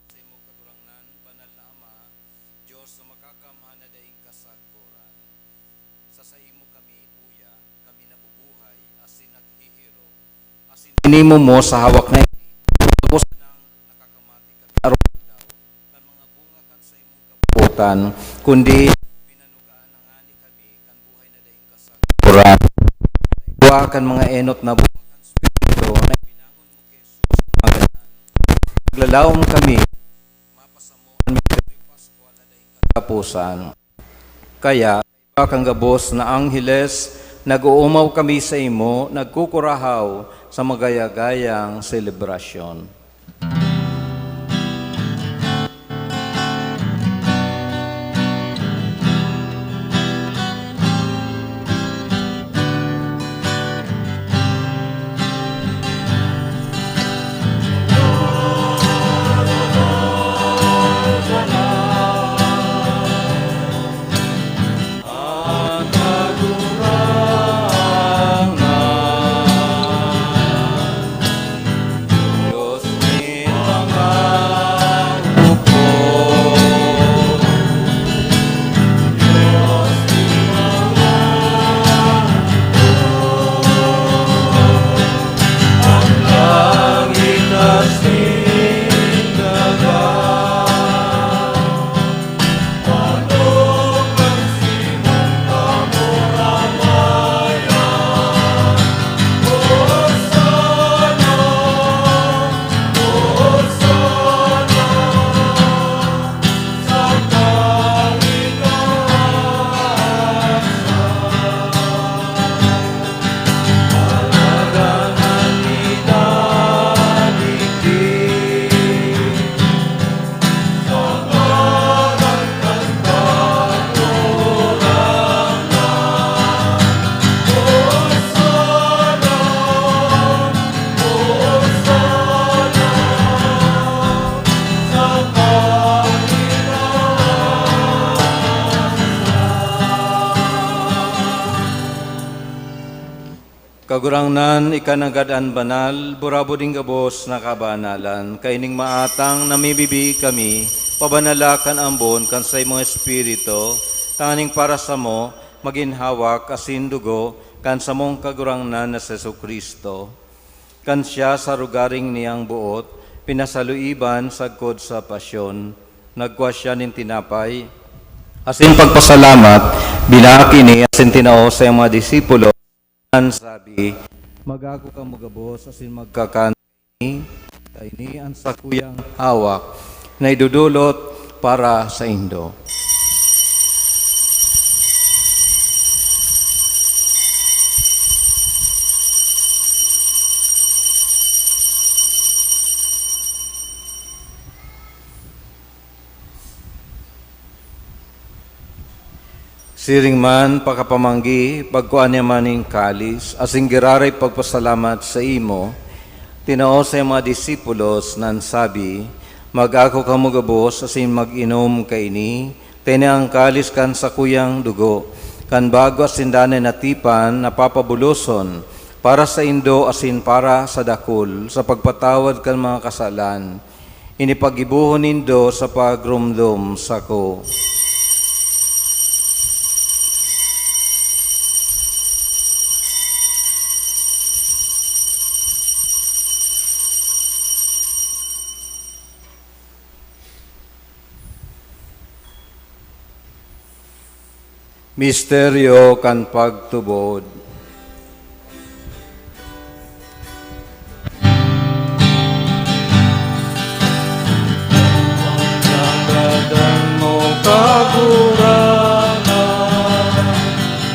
sa imo, Kagurangnan, banal na Ama, Dios na makakamhan na daing kasagkoran. Sa saimo kami uya, kami nabubuhay asin naghihirok, asin tinimo mo sa hawak na ini, bako sanang nakakamati kami arog-aldaw kan mga bunga kan saimong kabubatan, kundi pinanugaan na ngani kami kan buhay na daing kasagkoran. Igwa kan mga enot na bunga kan Espiritu na ibinangon mo ki Jesus, mga gadan. Naglalawom kami, mapasamo an misteryo paskwal na daing kataposan. Kaya, kaiba kan gabos na angheles, nag-oomaw kami saimo, nagkukurahaw sa magayagayang selebrasyon. Kagurangnan, ika nanggad an banal, burabod nin gabos na kabanalan. Kaining maatang namibibi kami, pabanala kan ambon kan saimong Espiritu, tanganing para samo magin hawak asin dugo kan samong Kagurangnan na si Jesu-Cristo. Kan siya sa arogaring niyang boot, pinasaluiban sagkod sa pasyon, nagkua siya nin tinapay, asin pagpasalamat, binaak ini asin tinao sa iyang mga disipulo. An sabi, "Mag-ako kamo gabos asin magkakan kaini, kaini an sakuyang hawak na idodolot para saindo." Siring man, pakapamanggi, pagkua niya man nin kalis, asin giraray pagpasalamat saimo, tinao sa iyang mga disipulos, na an sabi, "Mag-ako kamo gabos asin mag-inom kaini, ta ini an kalis kan sakuyang dugo, kan bago asin danay na tipan na papabuloson para saindo asin para sa dakul, sa pagpatawad kan mga kasalan. Ini paggibohon nindo sa pagromdom sako. Misteryo kan pagtubod. Pagkadan mo, Kagurangnan,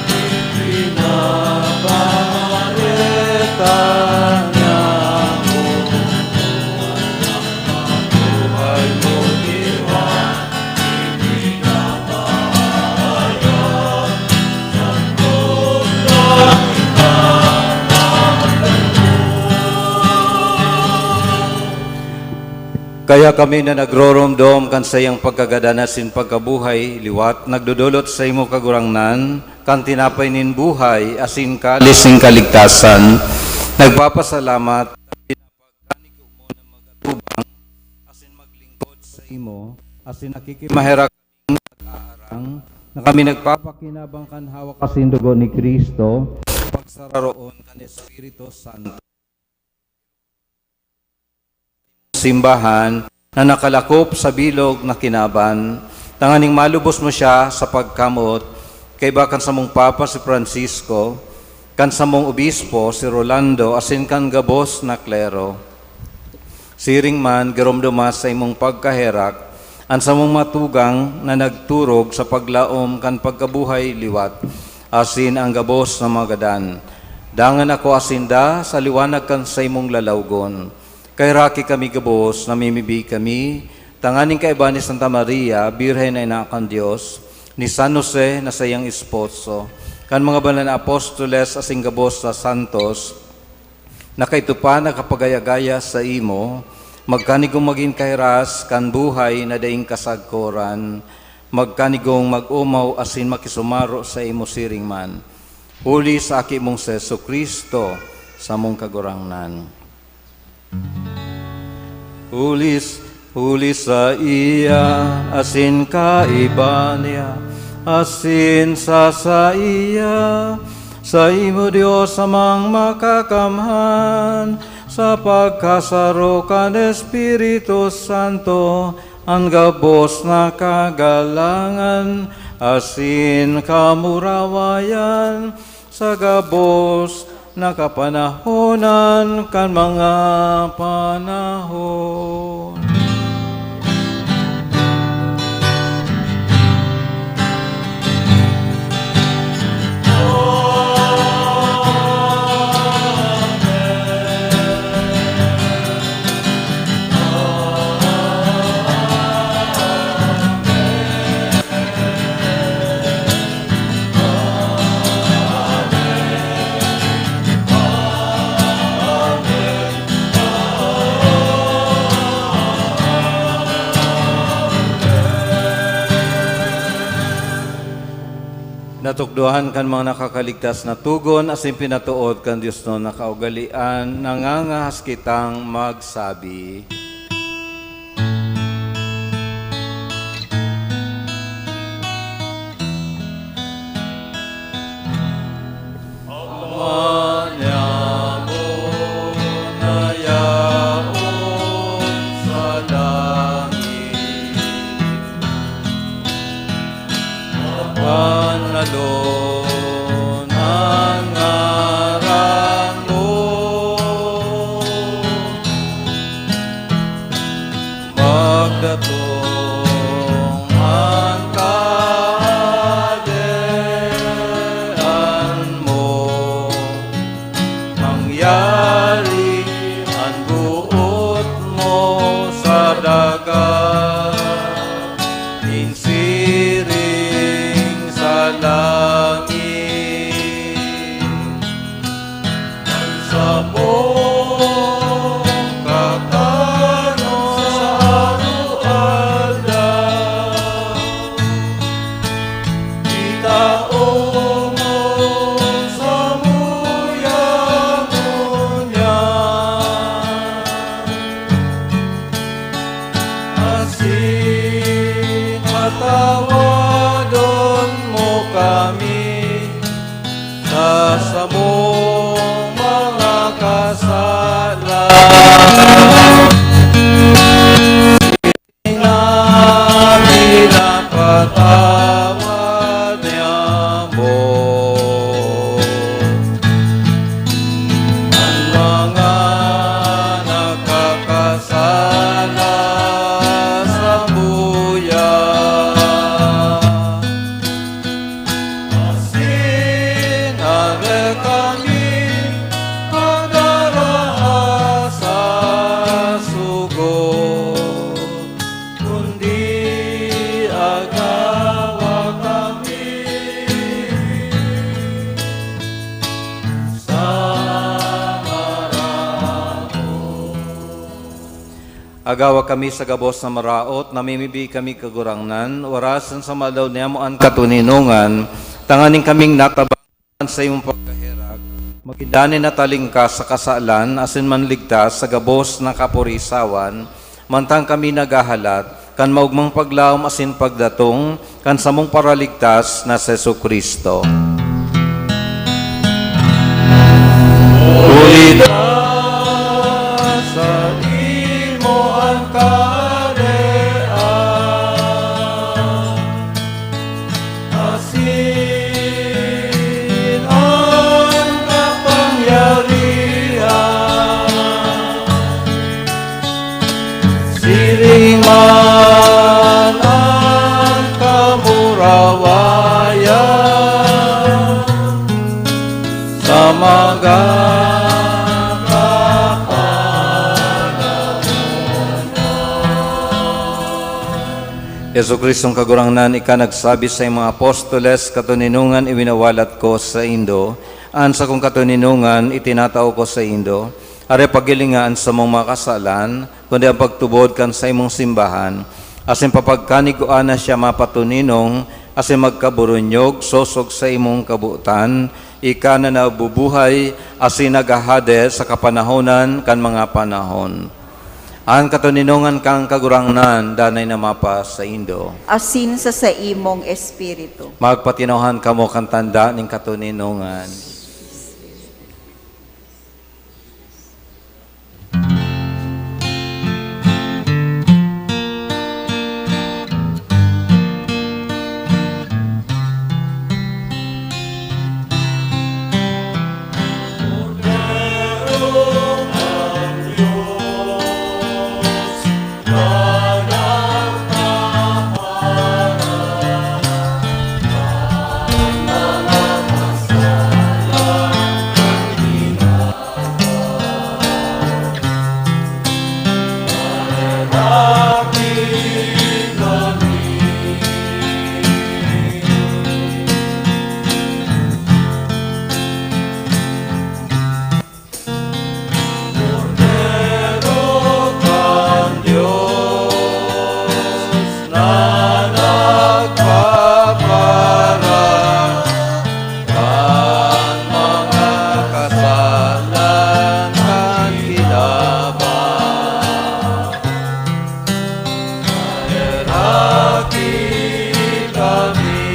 ipinapamareta niya ako. Buhay mo, Diwa, Kaya kami na nagroromdom kan saiyang pagkagadan asin pagkabuhay liwat, nagdodolot saimo, Kagurangnan, kan tinapay nin buhay asin kalis nin kaligtasan, nagpapasalamat. Asin maglingkod saimo, asin nakikimaherak kaming nag-aarang, na kami nagpapakinabang kan hawak asin dugo ni Cristo, pagsararoon kan Espiritu Santo. Simbahan na nakalakop sa bilog na kinaban, tanganing malubos mo siya sa pagkamot, kaiba kan samong Papa si Francisco, kan samong obispo si Rolando, asin kan gabos na klero. Siring man, giromdoma sa imong pagkaherak an samong mga tugang na nagturog sa paglaom kan pagkabuhay liwat, asin an gabos na mga gadan. Dangan akoa sinda sa liwanag kan saimong lalawgon. Kaheraki kami gabos, namimibi kami, tanganing kaiba ni Santa Maria, Birhen na Ina kan Dios, ni San Jose na saiyang esposo, kan mga banal na apostoles asin gabos na santos, na kaito pa nakapagaya-gaya saimo, magkanigong magin kahiras kan buhay na daing kasagkoran, magkanigong mag-omaw asin makisumaro saimo siring man, huli sa Aki mong si Jesu-Cristo, samong Kagurangnan. Huli s-, huli saiya, asin kaiba niya, asin sa saiya, saimo, Dios Amang Makakamhan, sa pagkasaro kan Espiritu Santo, an gabos na kagalangan asin kamurawayan, sa gabos na kapanahonan kan mga panahon. Natukdohan kan mga nakakaligtas na togon asin pinatood kan diosnon na kaugalean, nangangahas kitang magsabi. Ama niamo na yaon sa langit, mabanalon an ngaran mo. Magdatong an Kahadean mo, mangyari an boot mo sa daga, nin siring sa langit. An samong kakanon sa aroaldaw, itao mo samuya Tawadon mo kami sa samong mga kasalan. Na pinapatawad niya mo an mga nakakasala sa buya. Asin are kami pagdaraha sa sugot, kundi agawa kami sa maraot. Agawa kami sa gabos na maraot, namimibi kami, Kagurangnan, warasan sa maalaw niamo an katoninongan, tanganing kaming natabang sa imong pagkaherak, magin danay na talingkas sa kasalan, asin manligtas sa gabos na kaporisawan, mantang kami naghahalat kan maogmang paglaom asin pagdatong kan samong Paraligtas na si Jesu-Cristo. Huli ta sa imo an kahadean, asin an kapangyarihan, siring man an kamurawayan sa mga kapanahon. Jesu-Cristong Kagurangnan, ika nagsabi sa imong apostoles, "Katoninongan iwinawalat ko saindo, an sakong katoninongan itinatao ko saindo." Are, paghilinga an samong mga kasalan, kundi an pagtubod kan saimong simbahan, asin papagkanigua na siya mapatoninong asin magkaburunyog sosog sa imong kabotan, ika na nabubuhay asin naghahade sa kapanahonan kan mga panahon. An katoninongan kan Kagurangnan danay na mapasaindo. Asin sa saimong espiritu. Magpatinawhan kamo kan tanda nin katoninongan. Kordero kan Dios na nagpapara kan mga kasalan kan kinaban. Heraki kami.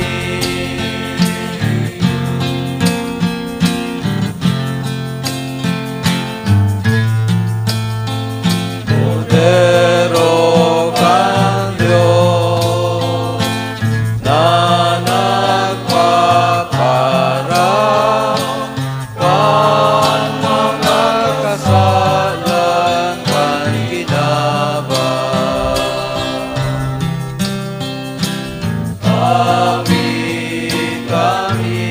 Kordero kan Dios na nagpapara kan mga kasalan kan kinaban. Kami, kami,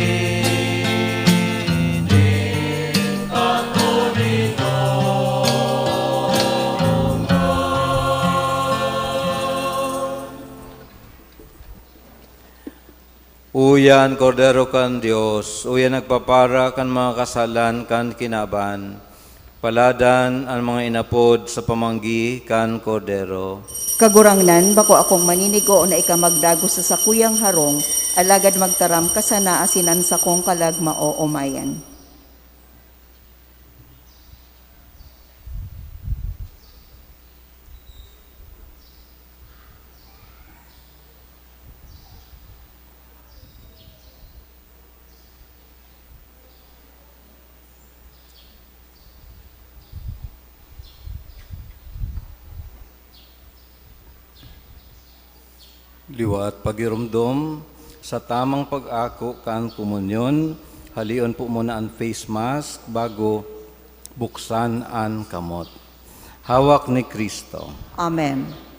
nin katoninongan. Uya an Kordero kan Dios, uya nagpapara kan mga kasalan kan kinaban. Paladan an mga inapod sa pamanggi kan Kordero. Kagurangnan, bako akong maninigo na ika magdagos sa sakuyang harong, alagad magtaram ka sana asin an sakong kalag maoomayan. Liwat pagiromdom, sa tamang pag-ako kan komunyon, halion po muna an face mask bago buksan an kamot. Hawak ni Cristo. Amen.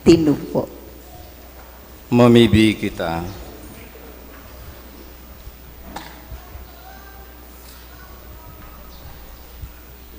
Tinupo. Mamibi kita.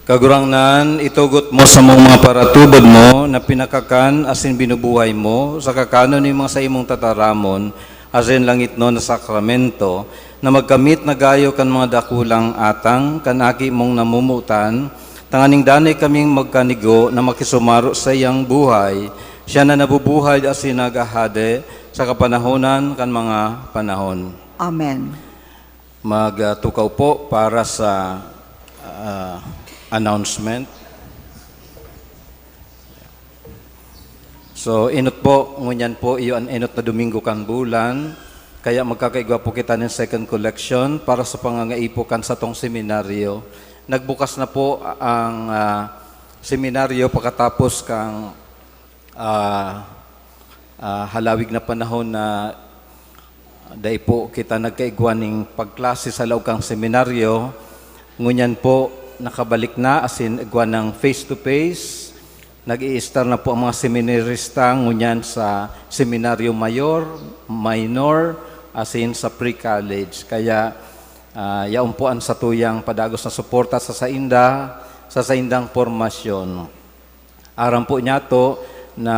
Kagurangnan, itugot mo sa mga paratubod mo na pinakakan asin binubuhay mo sa kakanon nin mga saimong tataramon asin langitnon na sakramento, na magkamit na gayo kan mga dakulang atang kan Aki mong namomotan, tanganing danay kaming magkanigo na makisumaro sa iyang buhay Siya na nabubuhay asin naghahade sa kapanahonan kan mga panahon. Amen. Magtukaw po para sa ah, announcement. So, enot po, ngunyan po, iyo an enot na Domingo kan bulan. Kaya magkakaigwa po kita nin second collection para sa pangangaipo kan satong seminaryo. Nagbukas na po ang ah, seminaryo pakatapos kang ah, ah, halawig na panahon na dai po kita nagkaigwa nin pagklase sa laog kan seminaryo. Ngunyan po, nakabalik na asin igwa ng face-to-face. Nag-i-estar na po ang mga seminarista ngunyan sa Seminaryo Mayor, Minor, asin sa pre-college. Kaya ah, yaon po an satuyang padagos na suporta sa sainda, sa saindang pormasyon. Aram po niyato na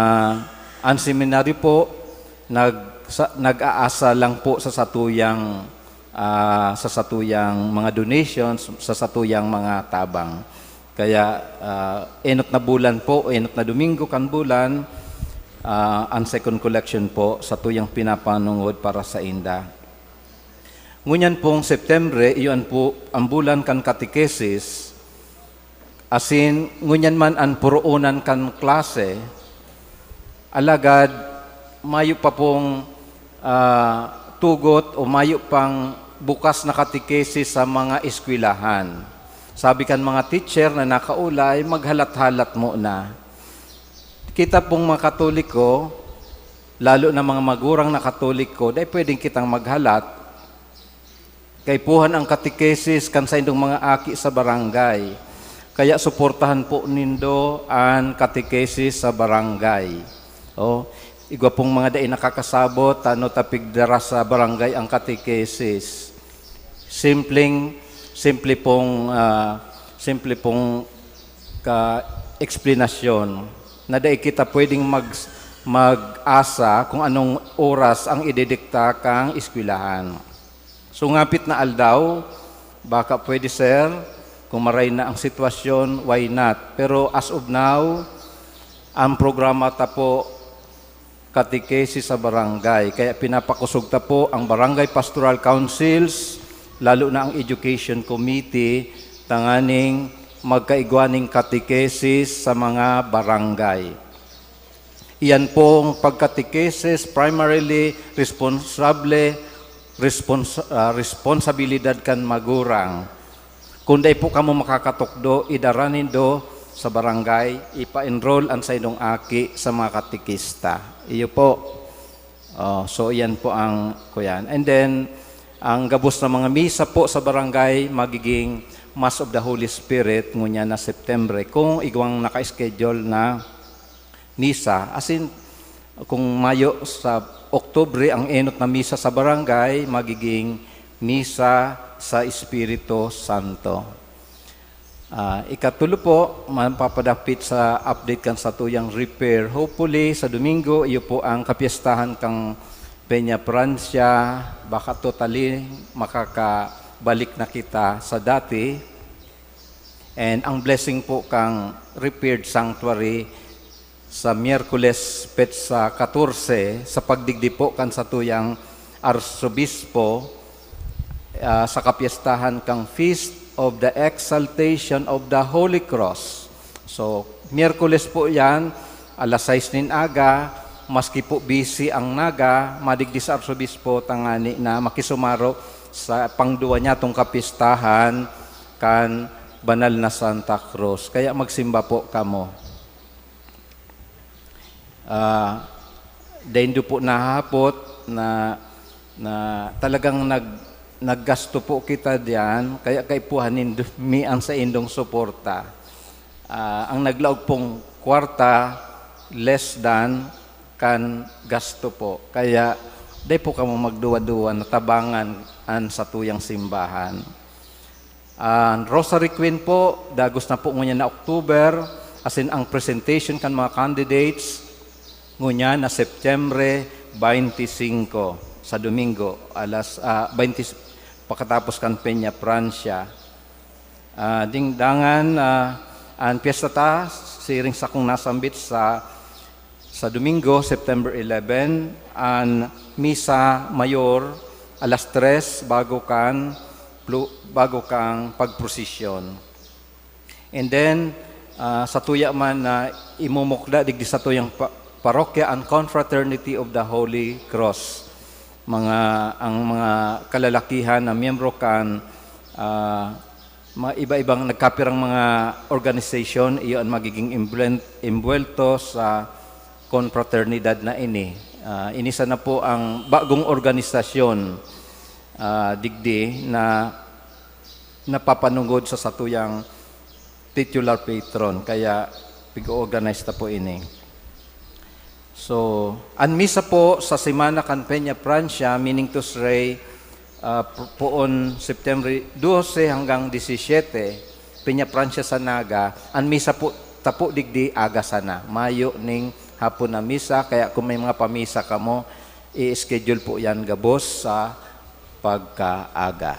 an seminaryo po nag, sa, nag-aasa lang po sa satuyang ah, sa satuyang mga donations, sa satuyang mga tabang. Kaya ah, enot na bulan po, enot na Domingo kan bulan, ah, ang second collection po, satuyang pinapanungod para sa inda. Ngunyan pong Septembre, iyo an pu-, ang bulan kan katekesis, asin ngunyan man an puroonan kan klase, alagad mayo pa pong ah, tugot o mayo pang bukas na katekesis sa mga eskwelahan. Sabi kan mga teacher na nakaulay, maghalat-halat muna. Kita pong mga Katoliko, lalo na mga magurang na Katoliko, dai pwedeng kitang maghalat. Kaipuhan ang katekesis kan saindong mga aki sa barangay. Kaya suportahan po nindo an katekesis sa barangay. O, igwa pong mga dai nakakasabot, ano ta pigdara sa barangay ang katekesis. Simpleng, simple pong, ah, simple pong ka-eksplanasyon na dai kita pwedeng mag-, mag-asa kung anong oras ang ididikta kang eskwelahan. So, ngapit na aldaw, baka pwede, sir, kung maray na ang sitwasyon, why not? Pero as of now, ang programa ta po, katekesis sa barangay. Kaya pinapakosog ta po ang barangay pastoral councils, lalo na ang education committee, tanganing magkaigwa ning katekesis sa mga barangay. Iyan pong pagkatekesis, primarily responsable, respons-, ah, responsabilidad kan magurang. Kung dai po kamo makakatukdo, idara nindo sa barangay, ipa-enroll an saindong aki sa mga katekista. Iyo po. Oh, so, iyan po ang kuyan. And then, ang gabos na mga misa po sa barangay, magiging Mass of the Holy Spirit, ngunyan na September, kung igwang naka-schedule na misa. As in, kung mayo sa Oktubre, ang enot na misa sa barangay, magiging misa sa Espiritu Santo. Ah, ikatulo po, mapapadapit sa update kan satuyang repair. Hopefully, sa Domingo, iyo po ang kapiestahan kang Peña Francia. Baka totally makakabalik na kita sa dati. And ang blessing po kang repaired sanctuary sa Miyerkules, petsa katorse, sa pagdigdi po kan satuyang Arsobispo, ah, sa kapiestahan kang Feast of the Exaltation of the Holy Cross. So, Miyerkules po yan, alas sais nin aga, maski po busy ang Naga, madigdi sa Arsobispo, tangani na makisumaro sa pangduwa niyatong kapiestahan kan Banal na Santa Cruz. Kaya magsimba po kamo. Ah, daindo po nahahapot na, na talagang nag-, naggasto po kita diyan, kaya kaipuhan nindo mi ang saindong suporta. Ah, ang naglaog pong kwarta, less than kan gasto po. Kaya dai po kamo magduwa-duwa na tabangan an satuyang simbahan. An Rosary Queen po, dagos na po ngunyan na October, as in, ang presentation kan mga candidates, ngunyan na Setyembre twenty-five, sa Domingo, alas, ah, twenty, pakatapos kan Peña Francia. Ah, ding dangan, ah, an pyesta ta, siring sakong nasambit sa Sa Domingo, September eleven, an Misa Mayor, alas tres, bago kan plu-, bago kan pagprosesyon. And then, ah, satuya man na imumukda digdi satuyang pa-, parokya an Confraternity of the Holy Cross. Mga, ang mga kalalakihan na miyembro kan, ah, mga iba-ibang nagkapirang mga organization, iyo an magiging emblen-, embuwelto sa konfraternidad na ini. Ah, ini sana po ang bagong organisasyon, ah, digdi na napapanungod sa satuyang titular patron. Kaya pig-organize ta po ini. So, an misa po sa semana kan Peña Francia, meaning to say, ah, p-, poon September dose hanggang disisiyete, Peña Francia sa Naga, an misa po tapo digdi aga sana, mayo ning hapon na misa, kaya kung may mga pamisa kamo, i-schedule po yan gabos sa pagkaaga.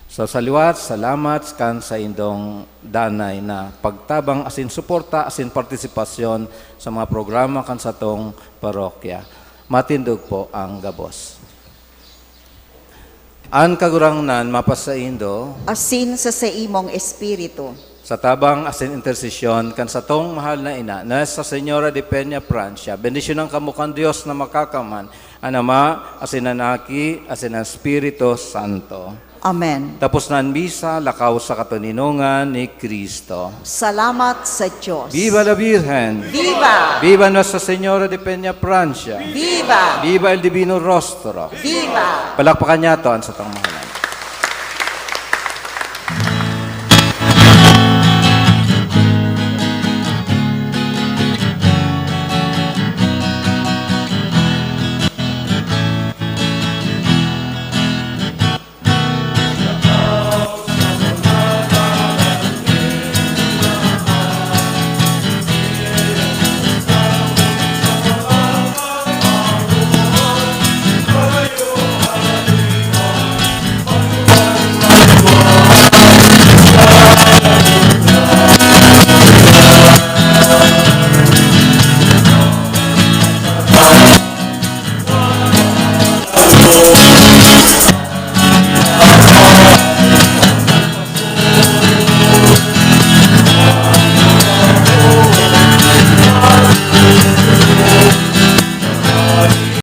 So, sa liwat, salamat kan saindong danay na pagtabang asin suporta asin partisipasyon sa mga programa kan satong parokya. Matindog po ang gabos. An Kagurangnan mapasaindo. Asin sa saimong espiritu. Sa tabang asin intersesyon kan satong mahal na ina, Nuestra Señora de Peña Francia, bendisyonan kamo kan Dios na Makakaman, an Ama, asin an Aki, asin an Espiritu Santo. Amen. Tapos na an misa, lakaw sa katoninongan ni Cristo. Salamat sa Diyos. Viva la Virgen! Viva! Viva Nuestra Señora de Peña Francia! Viva! Viva el Divino Rostro! Viva! Palakpakan niyato an satong mahalan.